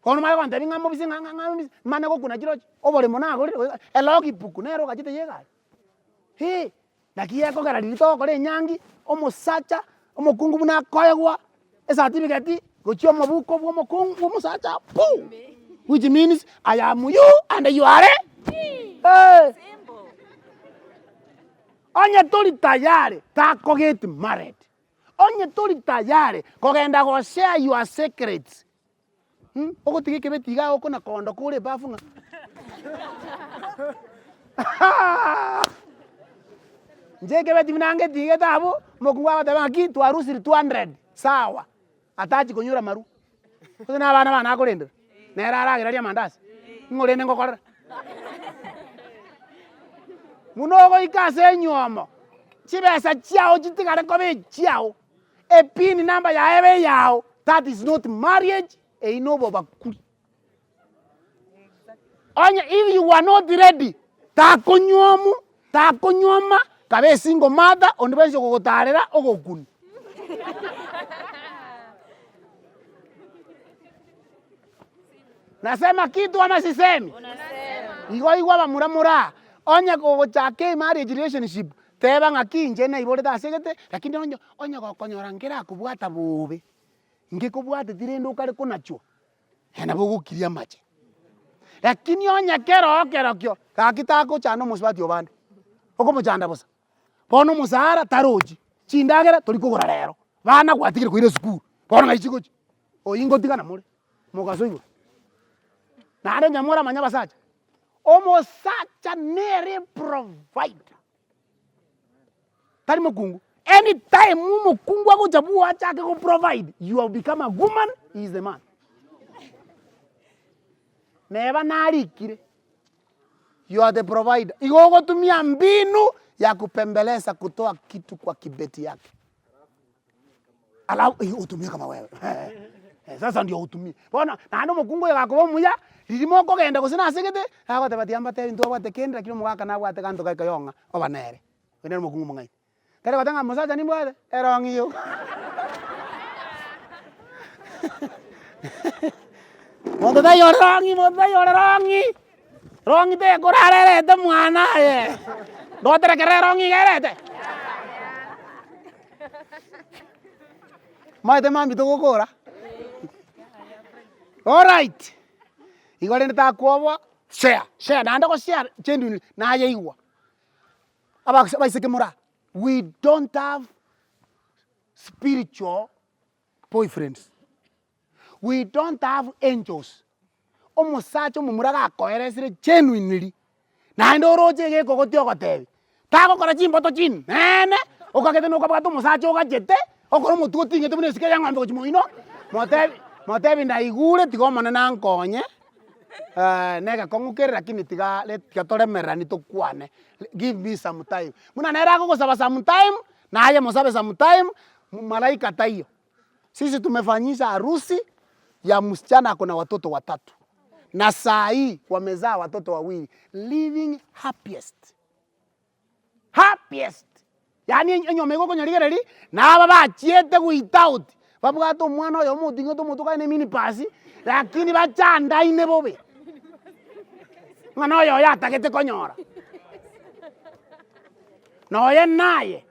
Bono omanye gontebia ng'a mobise ng'a ng'a ng'a mane gokuna chirochio, oboremo nagorire goika elogbook nere ogachete ya egari, hee, naki gekogera riria togokora enyangi, omosacha, omokungu buna akoegwa, ecertificate. Gochia omobuko bwa omokungu bwa omosacha puu! Which means I am you and you are me. Eh. Onye tori tayari tako get married. Onye tori tayari kogenda go share your secrets mh, ogotiga ekebeti igaa okona koondoka ore ebafu ng'a Inche ekebeti buna ngetigete abwo, omokungu agoteba ng'aki twarusiri 200 sawa, atachi konyora amarwa, gose na abana bane akorendera, nere aragere arie amandasi, ng'o rende ngokorera? Buna ogoika ase enywomo, chibesa chiao chitigare koba echiao, epin number yaye ebe eyao, that is not marriage, eyio na obobakuri. Onye if you are not ready, takonywomu, takonywoma, kabe esingle mother, onde bwensi okogotarera ogokuni. Nasema kitu ama sisemi? Igo igwa abamura more aa, onye kogochaka emarriage relationship, teba ng'aki inche naiborete ase egete, lakini onye onye gokonyora nkerakobwata bobe, nkekobwateti rende okare konachwa, nabo ogokiria amache. Lakini onye keroo kerokio, gaki tagochanda omosubati obande, okomochanda bosa. Bono omosara tarochi, chindagera tori kogora rero, bana gwatigire koira esukuru, bono ng'ai chigochia? Oyio ngotigana more, mogaso igoro. Naende onye moramanye abasacha, omosacha nere provider, tari mokungu. Anytime omokungu agocha bwoye achake go provide, you have become a woman, he is the man. Neba narikire. You are the provider. Igo ogotumia mbinu ya kupembeleza kutoa kitu kwa kibeti yake. Alafu eh, utumie kama wewe. Eh, sasa ndio utumie. Bono naende omokungu oyo gakoba omuya, riria mokogenda gose nase gete, agoteba tiga mbatebi ntwabwate kende lakini omogaka nabwate ganto gake yong'a oba nere. Oyio nere omokungu omong'aini. Tari goteba ng'a mosacha nimbwate erong'i igo. Monto taiyo ore rong'i, monto taiyo ore rong'i, rong'i tekorara erete mwana aye, ndoterekerere erong'i iga erete? Omanyete mambia togokora? Alright, igo rende takwoboa, share, share naende goshare genuinely nayeigwa. Abagusii abaiseke more aa, we don't have spiritual boyfriends, we don't have angels. Omosacha omomura gakoeresire genuinely, naende oroche iga ekogotia ogotebia, tagokora chimboto chinene, okagete nokabwate omosacha ogachete, okore omotwe oting'ete buna esike ya eng'ombe gochia moino, motebi motebi naigure tiga omonene ankonye. Negekong'u kere lakini tiga tiga toremereranie tokwane, give me some time. Buna nere agogosaba some time, naye mosabe some time, malaika taiyo. Sisi tumefanyisha harusi ya msichana ako na watoto watatu, na saa hii wamezaa watoto wawili, living happiest. Happiest, yaani enyomba egokonyarigereria, na aba bachiete goita out, babwate omwana oyomo oting'ete omotwe kare na eminibus, lakini bachandaine bobe, ng'a na oyoyo atagete konyora. Nonya naye,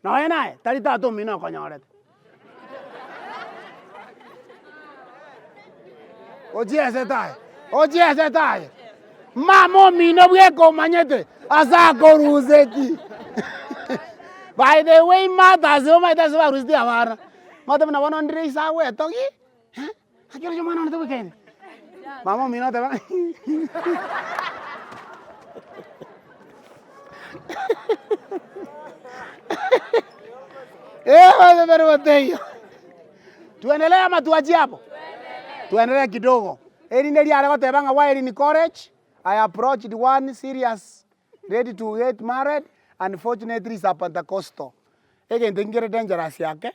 nonya naye, tari tata omino okonyorete. Ochiesete aye, ochiesete aye, mama omino bweka omanyete ase akoruseti by the way mothers omanyete ase baruseti abana, omanyete buna bono ndire ise agwetogi eh, naki oroche omwana one tobwekaine? Mama omino oteba Eeh Tuendelee ama tuachie hapo? Tuendelee kidogo. Erinde riare goteba ng'a while in college, I approached one serious ready to get married, unfortunately is a Pentecostal. Egento ekio nkere dangerous ake,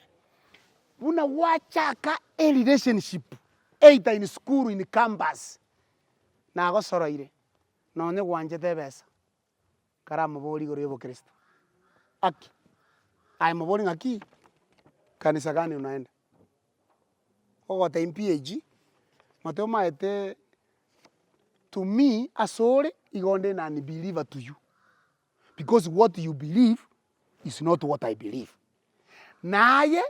buna gwachaka a relationship either in school, in campus, nagosoroire nonye gwanchete ebesa. Karamoborie igoro y'obokristo. Aki! Aye moborie ng'aki? Kanisa gani unaenda? Ogotebia PAG, mote omaete to me asore igo onde an unbeliever to you, because what you believe is not what I believe. Naye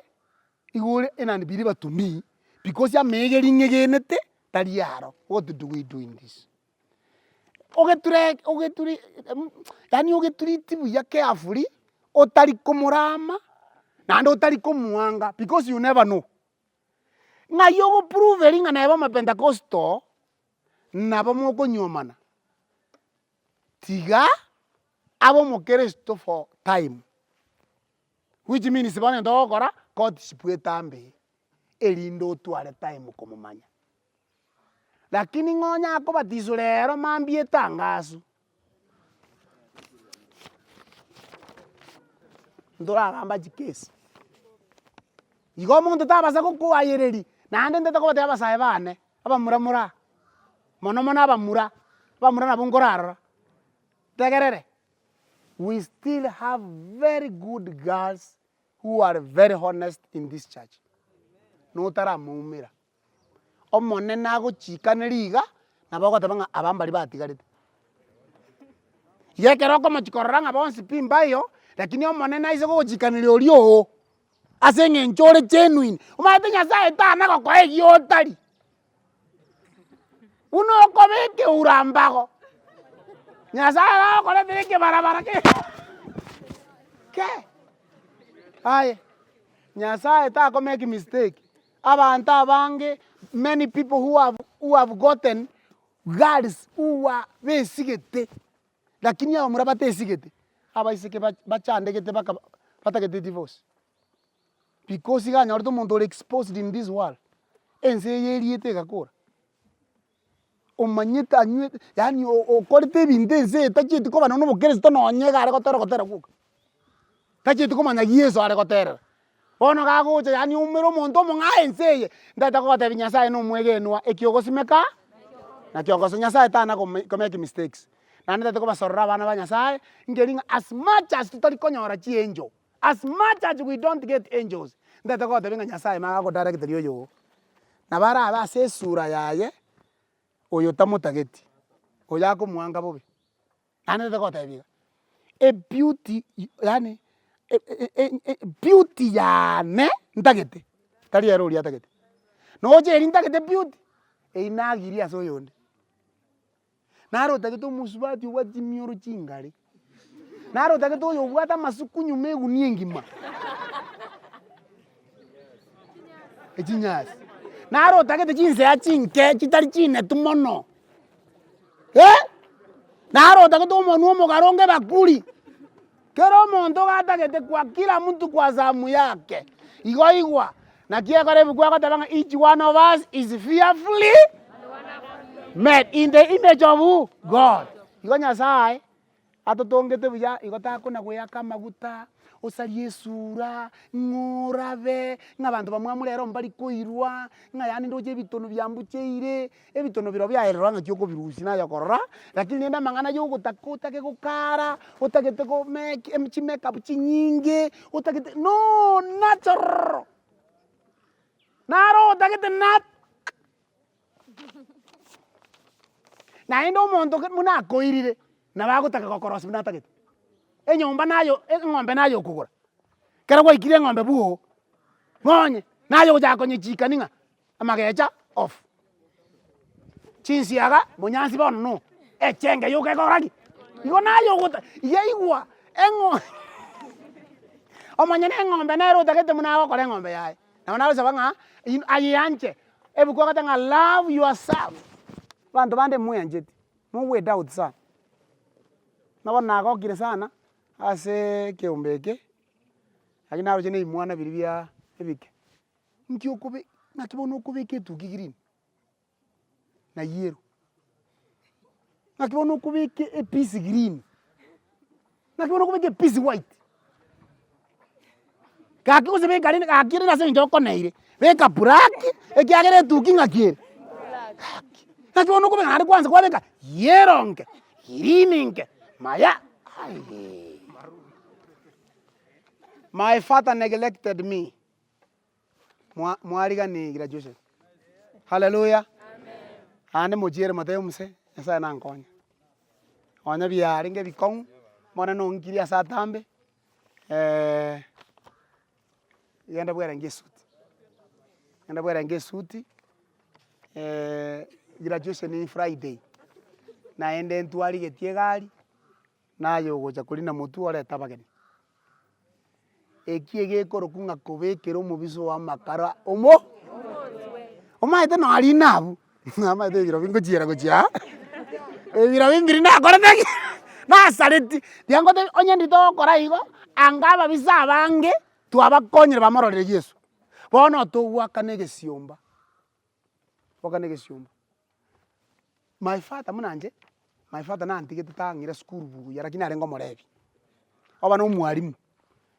igo ore an unbeliever to me. Because amegeri ng'egenete tari aro, what do we do in this? Ogeture ogeture yaani ogeturiti buya carefully, otari komorama, naende otari komoanga because you never know. Ng'ai ogopruveri ng'a neba omopentecostal, nabo mokonyuomana, tiga abe omokeresto for time, which means bono egento ogokora, courtship etambe erinde otware time komomanya. Lakini ng'a onye akobatiswa rero mambia etangaso, ntoragamba chikesi. Igo omonto tabasa gokoayereria, naende ntete kobatebia abasae bane, abamura more aa, mono mono abamura, abamura nabwo nkorarora, tegerere, we still have very good girls who are very honest in this church, notaramoumera. Omonene agochikaneria iga, nabo ogoteba ng'a aba mbaria batigarete. Iga ekero okomochia korora ng'a bonsi pi mbayo, lakini Omonene aise gogochikaneria oria oo, ase eng'encho ore genuine, omanyete Nyasaye tana gokoa eyio otari, buna okoba ekeura mbago, Nyasaye agokoretera ekebarabara ke ke aye, Nyasaye tako make mistake. Abanto abange, many people who have who have gotten girls who are besigete, lakini abamura batesigete, abaiseke ba bachandegete baka batagete divorce. Because iga anyorete omonto ore exposed in this world, ense eye eriete egakora, omanyete anywete yaani okorete ebinto ense eye tachieti koba nonya na obokeresito nonye iga are gotera ogotera gwoka. Tachieti komanya Yeso are goterera. Bono gagocha yaani oumere omonto omong'ao ense eye, ntagete kogotebia Nyasaye na omwegenwa, eki ogosimeka nakio ogosa. Nyasaye tana kome komake mistakes. Naende ntagete kobasorora abana ba Nyasaye, nkeri ng'a as much as totari konyora chiangel, as much as we don't get angels, ntagete kogotebia ng'a Nyasaye maka agodarecteria oyo oo. Nabo arabe ase esura yaye, oyo otamotageti, oyo akomoanga bobe. Naende ntagete kogotebia iga, ebeauty yaani beauty yane ntagete, tari ere oria atagete. Noche eria ntagete beauty, eywo nagirie ase oyonde. Naro otagete omosubati obwate chimioro chingare, naro otagete oyo obwate amasuku nyuma egunia engima, echinyasi, naro otagete chinsea chinke chitari chinetu mono eh, naro otagete omonwe omogare onge bakuri, kera omonto iga atagete kwa kila mtu kwa zamu yake. Igo igwa, naki ekero ebuku egoteba ng'a each one of us is fearfully made in the image of who? God. Igo Nyasaye atotongete buya igo takona goeaka amaguta, osarie esura, ng'a orabe, ng'a abanto bamwamu rero mbari koirwa, ng'a yaani ndoche ebitono biambucheire, ebitono biro biaererwa ng'aki okobirusia naye okorora, lakini rende amang'ana ya ogotaka otake gokara, otagete go make chimake up chinyinge, otagete no natural. Naro otagete nat. Naende omonto ke buna akoirire, nabo agotaka gokorosia buna atagete. Enyomba nayo eng'ombe naye okogora, ekero gwaikire eng'ombe bwogo, nonye naye ogochaka konyechikani ng'a amagecha off, chinsiaga monyansi bono no, echenge yoka ekogora ki? Igo naye ogota iga igwa eng'o omonyene eng'ombe nere otagete buna agokora eng'ombe yaye. Nabo nagosaba ng'a in ayeanche, ebuku egoteba ng'a love yourself, abanto bande mweancheti, mogwedoubt sana. Buna bono nagokire sana, aseee ekeombe eke, lakini naroche na ebimwana biria bia ebike, nki okobe naki bono okobeka etuki green, na yellow, naki bono okobeka epiece green, naki bono okobeka epiece white. Gaki gose beka rende gaki rende ase eng'encho okoneire, beka black ekiagera etuki ng'aki ere? Gaki. Naki bono okobeka naende kwansa kwabeka yellow nke, green nke, maya aye. My father neglected me, mwa mwarigani graduation. Haleluya! Naende mochiere motebe omose, Nyasaye nankonye. Nonya biarenge ebikong'u, bono nonkirie ase atambe. Genda bwerenge esuti. Genda bwerenge esuti, graduation Friday, naende ntwarigetie egari, naye ogocha korina motwe orete abageni. Eki egekorokwa ng'a kobekera omobisa oo amakara omo omanyete noo arina abwo, omanyete ebirobio ngochiera gochia aa, ebirobio mbiri nakorete ki? Nasareti, rigia ngotebi onye ndiri togokora igo, anga ababisa abange twabakonyire bamororire Yeso. Bono togoakana egesiomba, goakana egesiomba. My father buna inche, my father nantigete tang'ira esukuru buya lakini arenge omorebi, oba na omwalimu,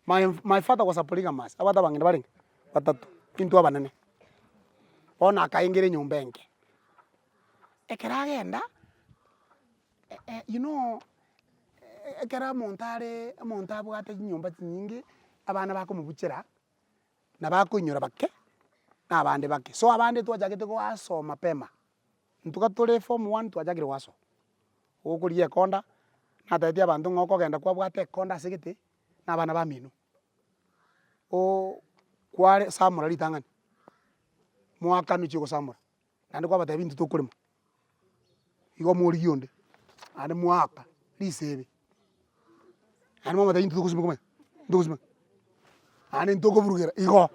my my father was a polygamous, abwate abang'ina barenge batato, intwe abanene. Bono akaengera enyomba enke, ekero agenda, you know ekero omonto are omonto abwate chinyomba chinyinge, abana bakomobuchera. na bakoinyora bake, na abande bake. So abande twachagete goasoma mapema, intwe tore form one twachakire goasoma, gokorigia ekonda, natebetie abanto ng'a okogenda kwabwate ekonda ase gete, na abana bamino, ooh kware samora ritang'ani, moakanwe ochie gosamora, naende kwabatebia intwe tokorema, igo morigie onde, naende mwaaka risebe, naende mwabatebia intwe togosimeka omanyete, ntogosimeka, naende ntokoburugera igo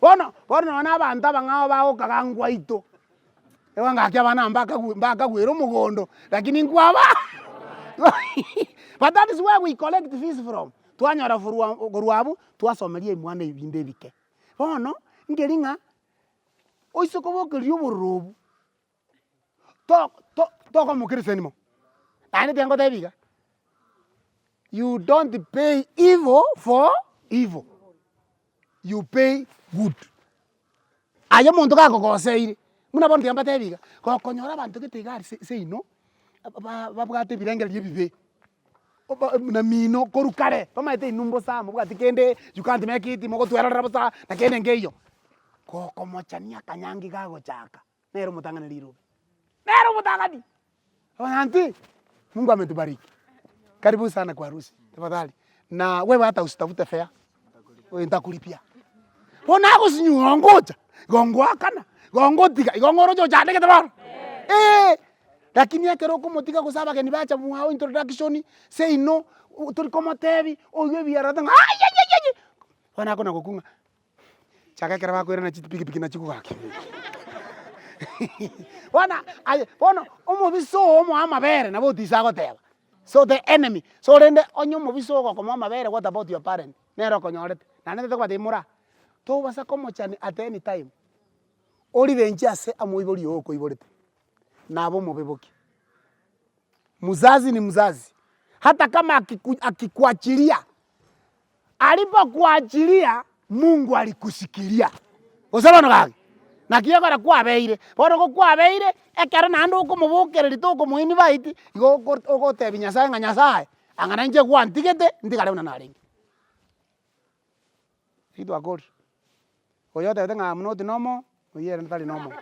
bono, bono nonye na abanto abang'ao bagokaga ngwaito, igo ngaki abana aba mbakagwe mbakagwere omogondo, lakini nkwaba but that is where we collect fees from, twanyora forwa korwa abwo, twasomeria ebimwana ebi binde ebike. Bono, nkeri ng'a. Oise kobokereria obororo obwo, to- to- tokomokeresia anymore. Naende tiga ngotebi iga, you don't pay evil for evil, you pay good. Aye omonto gakogoseire, buna bono tiga mbatebi iga, gokonyora abanto gete iga aria seino, ba- babwate ebirengererio ebibe, oba na mino korwa kare, bamaete inwe mbosa mobwati kende, you can't make it, mogotwerorera bosa, na kende nkeiyo. Gokomochania akanyangi gagochaka, nere omotang'ani rirobe, nere omotang'ani! Aunty, Mungu ametubariki, karibu sana kwa harusi tafadhali, na wewe hata usitafute fare, ntakulipia. Bono nagosinywa igo ngocha, igo ngoakana, igo ngotiga, igo ng'oroche ochandegete bono, eh. Lakini ekero okomotiga gose abageni bacha mwao introduction, seino, tori komotebi, oywo ebiarate ng'a ayayayaya, bono akona gokung'a. Chaka ekero bakoirana chipikipiki nachio kogaki. Bono aye bono omobisa oo omoe amabere nabo otise agoteba, so the enemy, so rende onye omobisa ogokomoa amabere what about your parent? Nere okonyorete, naende ntete kobatebia mora, tobasa komochani at any time, oribenche ase omoibori oo okoiborete, nabe omobe boki. Mzazi ni mzazi, hata kama akiku akikuachilia Alipokuachilia, Mungu alikushikilia. Gose bono gaki, naki ekero kwabeire, bono gokwabeire, ekero naende okomobokereria tokomoinvite, igo oko ogotebia Nyasaye ng'a Nyasaye, anga nainche gwantigete, ntigare buna narenge. Ritu akorire, oyo otebete ng'a am not normal, oyio ere tari normal.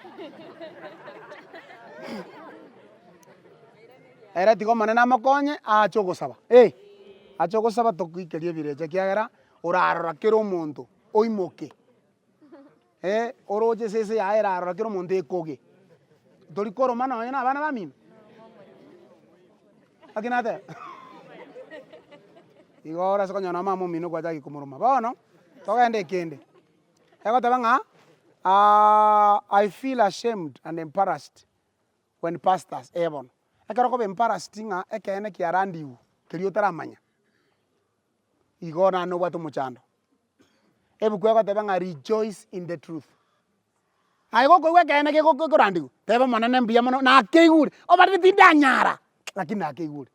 Ere tiga Omonene amokonye, aache ogosaba eh, ache ogosaba tokoikeria ebirecha ekiagera, orarora kera omonto oimoke, eh, oroche esese yaye erarora kera omonto ekoge, tori koroma nonye na abana bamino? Naki nateba? Igo orase konyora na mama omino gwachaki komoroma. Bono, togende ekende, egoteba ng'a I feel ashamed and embarrassed when pastors, eh bono, ekero okoba embarrassed ng'a ekeene kiarandiwu keria otaramanya, igo naende nobwate omochando. Ebuku egoteba ng'a rejoice in the truth. Aye gokoigwa ekeene gekorandigwa, teba omonene mbuya mono nakeigure, obarire tindanyara, lakini nakeigure.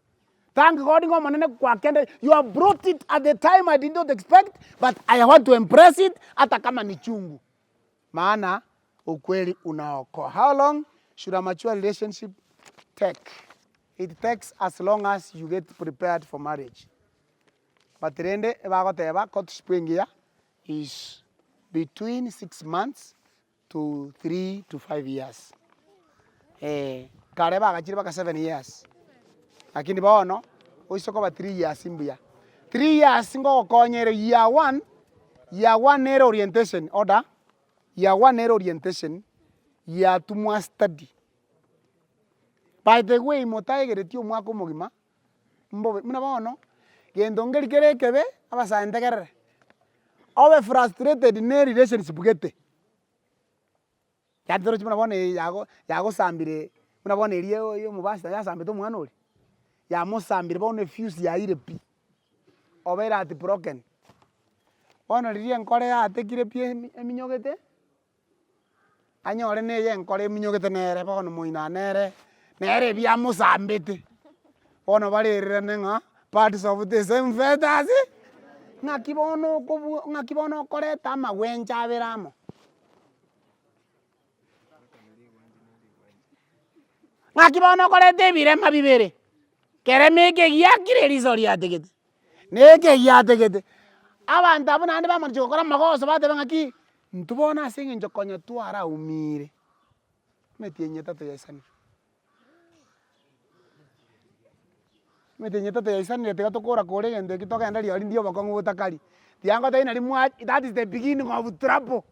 Thank God ng'a omonene gwakende, you have brought it at the time I did not expect, but I want to embrace it ata kama ni chungu. Maana ukweli unaokoa. How long should a mature relationship take? It takes as long as you get prepared for marriage. But rende ebagoteba courtship engiya is between 6 months to 3 to 5 years. Eh, kare bagachire mpaka 7 years, lakini bono oise koba 3 years mbuya. 3 years ngogokonya ere year one, year one nere orientation order. Year one nere orientation, year two mwa study. By the way motaegeretie omwaka omogima, mbobe buna bono, gento nkeri kere ekebe, abasae ntegerere, obe frustrated na erelationship gete. Yaani torochi buna bono eye yago yagosambire buna bono eria ya omobasta yasambete omwana oria, yamosambire bono efuse yaiyire pi, obeire heartbroken. Bono riria enkoro yatekire pi emi eminyogete, anyore na eye enkoro eminyogete nere bono moino nere, nere ebi yamosambete, bono barererane ng'a birds of the same feathers, ng'aki bono okobua ng'aki bono okoreta amagwencha abere amo. Ng'aki bono okoreta ebirema bibere, kerema eke giakire eriso riategete, na eke giategete. Abanto abwo naende bamanya gokora amagoso bateba ng'aki, intwe bono ase eng'encho konya twaraumire, emetienyi etato yaisanire. Emetienyi etato yaisanire tiga tokora kore egento eki togende rirorio ndie obokong'u botakari. Tiga ngotebi nari mwa that is the beginning of trouble.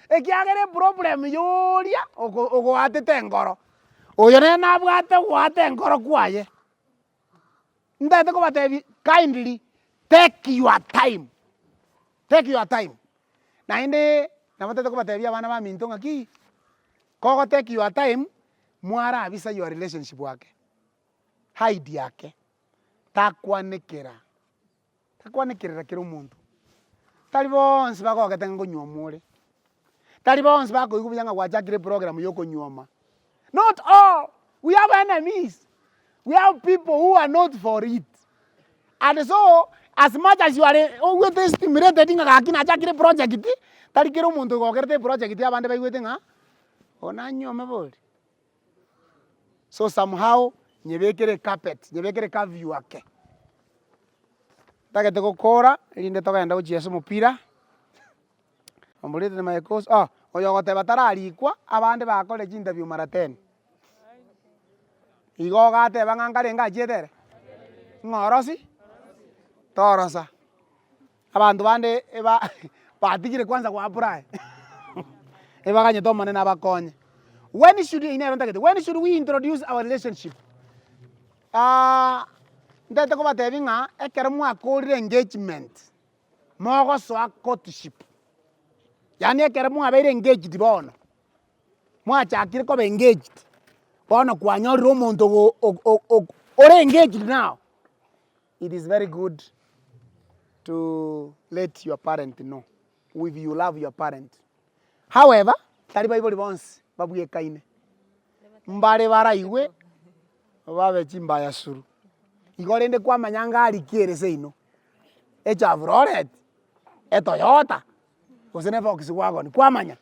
Ekiagera eproblem yoria oko ogoatete enkoro, oyo nere nabwate ogoata enkoro kwaye. Ntagete kobatebi kindly take your time, take your time. Naende nabo ntagete kobatebia abana baminto ng'aki, kogo take your time, mwarabisa your relationship ake, hide ake, takwanekera. Takwanekerera kera omonto. Tari bonsi bagogete ng'a nkonyuoma ore, tari bonsi bakoigwa buya ng'a gwachakire eprogram ya okonyuoma. Not all, we have enemies, we have people who are not for it. And so, as much as you are oigwete stimulated ng'a gaki nachakire eproject, tari kera omonto ogokerete eproject abande baigwete ng'a oyo nanyuome bori. So somehow nyebekere ecarpet, nyebekere ecurfew ake. Ntagete gokora erinde togende gochiesa omopira, omorete my course oh oyo ogoteba tararikwa abande bakorire chinterview mara ten. Igo ogateba ng'a nkarenge achiete ere? Ng'a orosi? Torosa. Abanto bande eba batigire kwanza go apply ebaganyete omonene abakonye. When should eyio nero ntagete, when should we introduce our relationship? ntagete kobatebia ng'a ekero mwakorire engagement, mogosoa courtship, yaani ekero mwabeire engaged bono, mwachakire koba engaged, bono kwanyorire omonto go o- o- ore engaged now. It is very good to let your parent know if you love your parent. However, tari baibori bonsi babwekaine, mbare baraigwe babe chimbaya suru. Igo rende kwamanya ngari ki ere seino, echevrolet, etoyota, gose ne volkswagon kwamanya.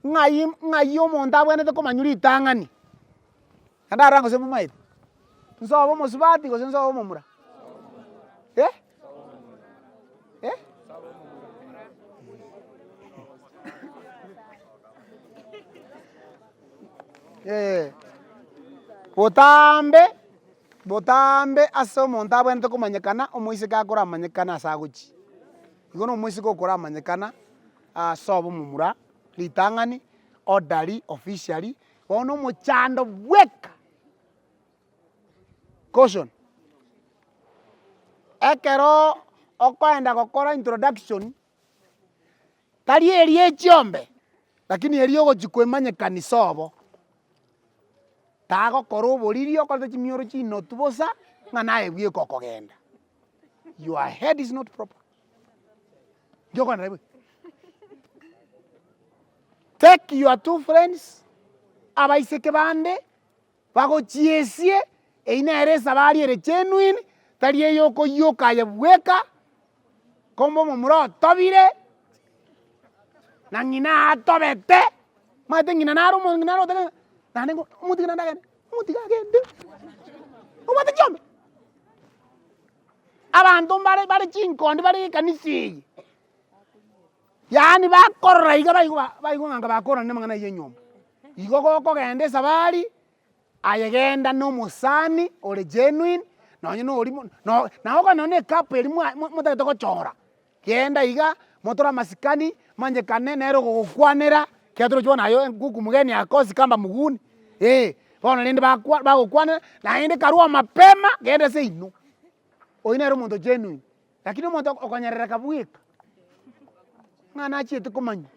Ng'ai ng'ai omonto abwenerete komanywa ritang'ani, naende aroro gose momaete, nsobe omosubati gose nsobe omomura eh? Eh? Eh, botambe botambe ase omonto abwenerete komanyekana, omoiseke akoramanyekana ase agochia. Igo na omoiseke okoramanyekana ase obomomura ritang'ani, orderly, officially, bono omochando bweka. Caution, ekero okoenda gokora introduction, tari eria echiombe, lakini eria ogochia koemanyekani sobo, tagokora oboriri okorete chimioro chinotu bosa, ng'a naye bweka okogenda. Your head is not proper. Nki bobe? Take your two friends, abaiseke bande, bagochiesie, eyio nere esabari ere genuine, tari eye okoyioka aye bweka, kombe omomura otobire, na ng'ina atobete, omanyete ng'ina nare omo ng'ina nare otebe ng'a naende ngo omotige naende agende, omotige agende, obwate chiombe. Abanto mbare bare chinkondi bare ekanisa eye, yaani bakorora iga baigwa baigwa ng'a bakorana amang'ana aywo enyomba. Igo gokogenda esabari, aye genda na omosani ore genuine, nonye na oria mo no naye okogenda nonye na ekapu eria mwa motagete gochora, genda iga. Motore amasikani, manyekane nere ogogokwanera, ekiagera torochi bono aye nkuku mgeni hakosi kamba mguuni, eh, bono rende bakwa bagokwanera, naende karua mapema genda seino. Oyio nere omonto genuine, lakini omonto okonyerereka bweka, ng'a nachiete komanywa,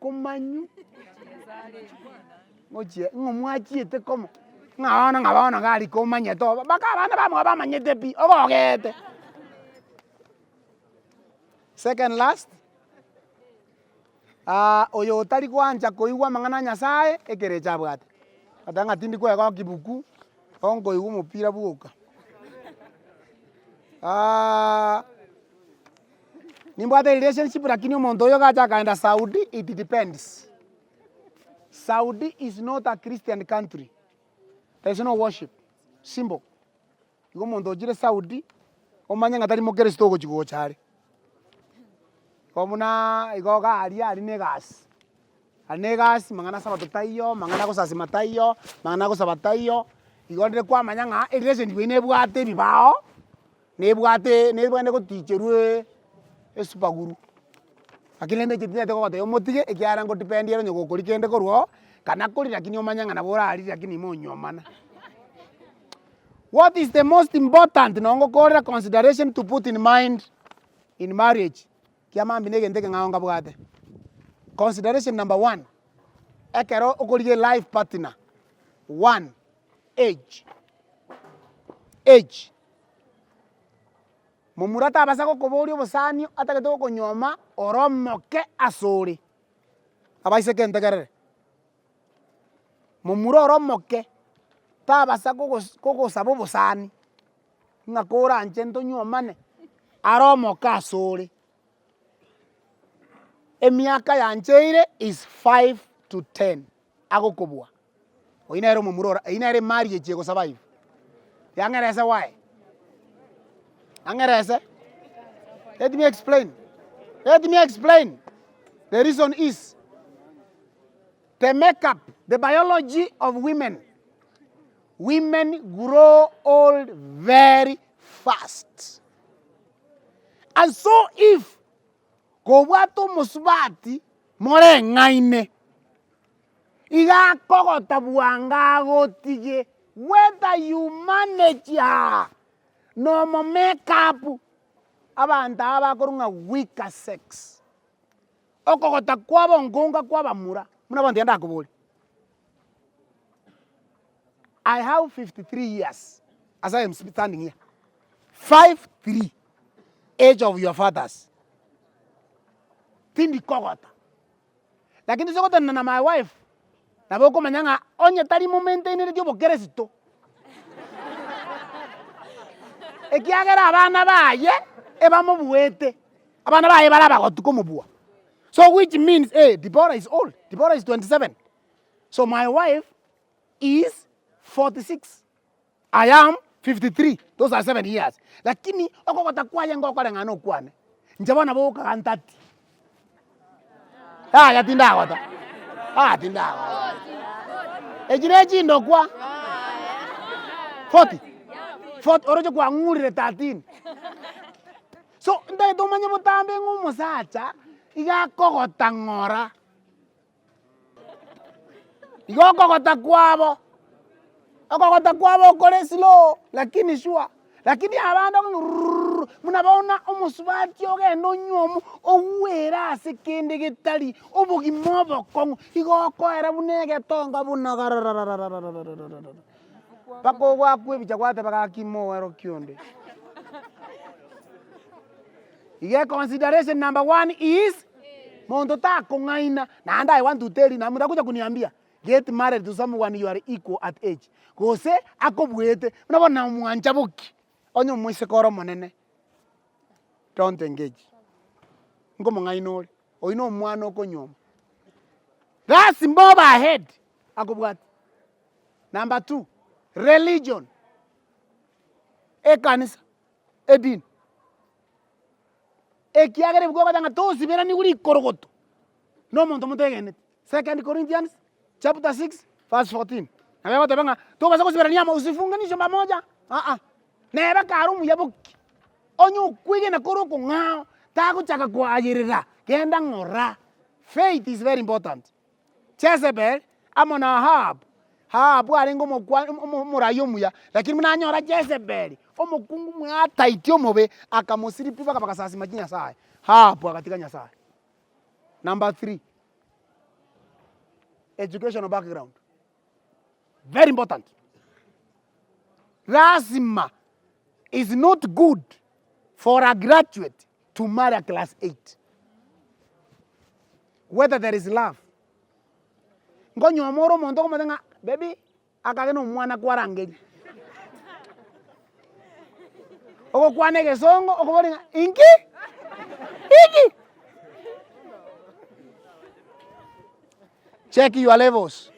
komanywa ngochie ng'a mwachiete komo, ng'a bono ng'a bono iga aria komanyete obo, mpaka abana bamwabo bamanyete pi, ogogete. Second last, oyo otari goancha koigwa amang'ana a Nyasaye, ekerecha abwate. Goteba ng'a tindi koegokia buku, igo nkoigwa omopira bwoka. nimbwate relationship lakini omonto oyo gacha akaenda Saudi, it depends. Saudi is not a Christian country, there is no worship, simple. Igo omonto ochire Saudi, omanye ng'a tari mokeresito ogochi gocha are. Igo buna igo iga aria aria na egasi, aria na egasi mang'ana asabato taiyo, mang'ana agosasima taiyo, mang'ana agosaba taiyo, igo rende kwamanya ng'a erelationship eywo nebwate ebibao, nebwate nebwenerete goticherwa esupaguru. Lakini rende inche tintagete kogotebia omotige ekiagera ngodepend ere onye gokoria kende korwa oo, kana koria lakini omanye ng'a nabo orarie lakini imonyuomana. What is the most important nonye ngokorera consideration to put in mind in marriage, kiamambia na egento ekeng'ao nkabwate. Consideration number one, ekero okorigia elife partner, one, age, age. Momura tabasa gokoboria obosani atagete gokonyuoma ore omoke asore. Abaiseke ntegerere. Momura ore omoke tabasa kogos kogosaba obosani, ng'a koranche ntonyuomane, are omoke asore. Emiaka yancheire is five to ten agokobua, oyio nere omomura ore eyio nere emarriage egosurvive. Yang'erese why? Ang'erese? Let me explain, let me explain, the reason is. The make up, the biology of women, women grow old very fast. And so if kobwate omosubati moreng'aine, iga akogota bwango agotige whether you manage her nomo make up, abanto aba bakorwa ng'a weaker sex. Okogota kwabo nkonga kw'abamura, buna bono tiga ndakoborie, I have 53 years as I am standing here, 53 age of your fathers, tindi kogota, lakini toche gotenena na my wife, nabo okomanya ng'a onye tari momentainereti obokeresito, ekiagera abana baye ebamobuete. Abana baye bare abagotu komobua. So which means eh Deborah is old, Deborah is 27. So my wife is 46, I am 53, those are 7 years. Lakini okogota kwaye ngokoreng'ana na okwane. Inche bono nabo ogokaga ntati. Yaya tindagota, ah tindagota. Echi ne chindokwa 40, 40 oroche kwang'urire 13. So ntagete omanye botambe ng'a omosacha iga akogota ng'ora, igo okogota kwabo, okogota kwabo okore slow lakini sure, lakini abande rurururu buna bono omosubati ogende onywe omo ogwere ase kende getari obogima obokong'u, igo okoera buna egetonga buna gararararararararara. Mpaka ogoakwa ebicha gwateba gaki moeroki onde. Iga econsideration number one is monto takong'aina naende I want to tell you naende motagocha koniambia get married to someone you are equal at age gose akobuete buna bono namwancha boki onye omoiseke ore omonene don't engage nkomong'aina ore oyio na omwana okonyuoma lasima obe ahead akobwate. Number two, religion, ekanisa, edini. Ekiagera ebuku egoteba ng'a tosiberanigwe rikorogoto na omonto motegeneti. Second Corinthians chapter 6 verse 14. Nabo egoteba ng'a tobasa gosiberania amo usifunganishe pamoja aa. Neba kare omuya boki, onye okwegena kore okong'ao, Tagochaka koayerera, genda ng'ora. Faith is very important. Jezebel amo na Ahabu, Ahabu arenge omokwa omo omorai omuya, lakini buna anyora Jezebel, omokungu mwataiti omobe, akamosiria pi mpaka bagasasima chinyasaye. Ahabu agatiga Nyasaye. Number three, educational background, very important. Lazima is not good for a graduate to marry a class 8 whether there is love. Nkonyuoma ore omonto okomotebia ng'a baby akage na omwana kwarangeria. Ogokwana egesongo okoboria ng'a inki? Inki? Check your levels,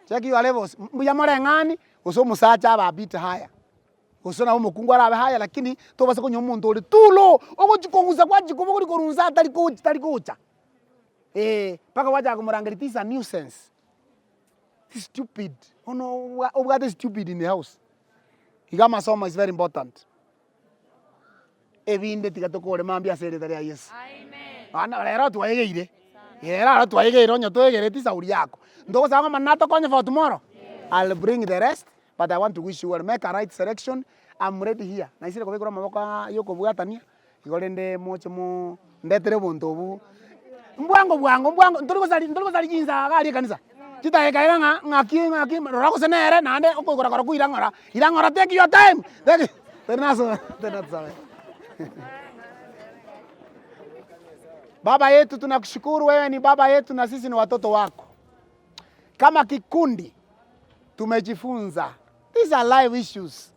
check your levels, mbuya moreng'ani gose omosacha abe a bit higher. Gose nabo omokungu arabe haya lakini tobasa konywa omonto ore too low, ogochia kogusa gwachia kobogoria korwa inse atari gocha tari gocha eh, mpaka gwachaka komorangeria this is a nuisance, stupid, bono obwa obwate stupid in the house. Iga amasomo is very important. Ebinde tiga tokore mambia ase erieta ria Yeso. Bono rero twaegeire, rero aro twaegeire onye toegereti sauri yako, ntogosaba ng'a Omonene atokonye for tomorrow, I'll bring the rest. But I want to wish you well, make a right selection, am ready here, naisire kobekera amaboko aa ya okobwatania, igo rende moche mo ndetere obonto obwo, mbwango bwango mbwango ntori gosari ntori gosari chinsa iga aria ekanisa, chidakika iga ng'a ng'aki ng'aki rora gose nere naende okoigora korokwo ira ng'ora, ira ng'ora take your time, take tari naso Baba yetu tunakushukuru wewe ni baba yetu na sisi ni watoto wako. Kama kikundi tumejifunza these are life issues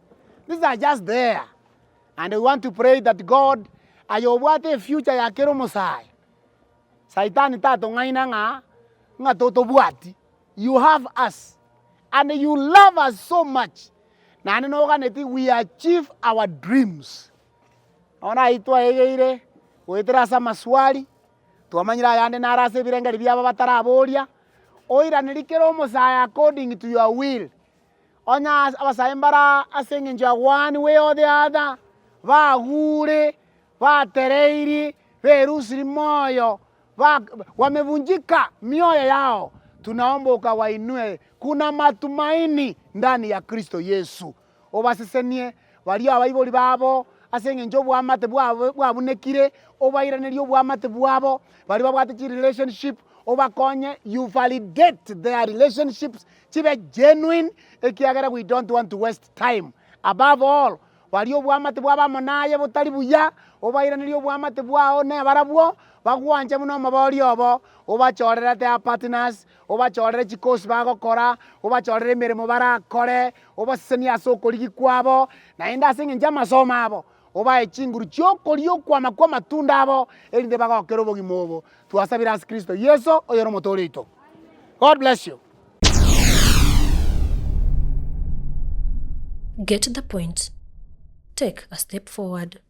these are just there and we want to pray that God aye obwate efuture ya kera omosae saitani tatong'aina ng'a ng'a totobwati you have us and you love us so much naende noganeti we achieve our dreams bono ayio twaegeire goetera ase amaswali. Twamanyire ayande naro ase ebirengeri biabo bataraboria, oiranerie kera omosae according to your will. Onye ase abasae mbare ase eng'encho ya one way or the other, bagure, batereiri, berusiri moyo, ba wamevunjika mioyo yao, tunaomba ukawainue, kuna matumaini ndani ya Kristo Yesu. Obasesenie baria abaibori babo ase engencho oboamate bwabo bwabunekire, obairanerie oboamate bwabo, baria babwate chirelationship obakonye you validate their relationships chibe genuine ekiagera we don't want to waste time. Above all, baria oboamate bwabo amo naye botari buya, obairanerie oboamate bwao nebarabwo, bagwanche buna omoboria obo, obachorere their partners, Obachorere chikosi bagokora, obachorere emeremo barakore, obasesenie ase okorigia kwabo, naende ase engencho y'amasomo abo, obae chinguru chi'okoria okwama kw'amatunda abo, erinde bagokere obogima obo. Twasabire ase Kristo Yeso, oyore Omotoori oito. God bless you. Get the point. Take a step forward.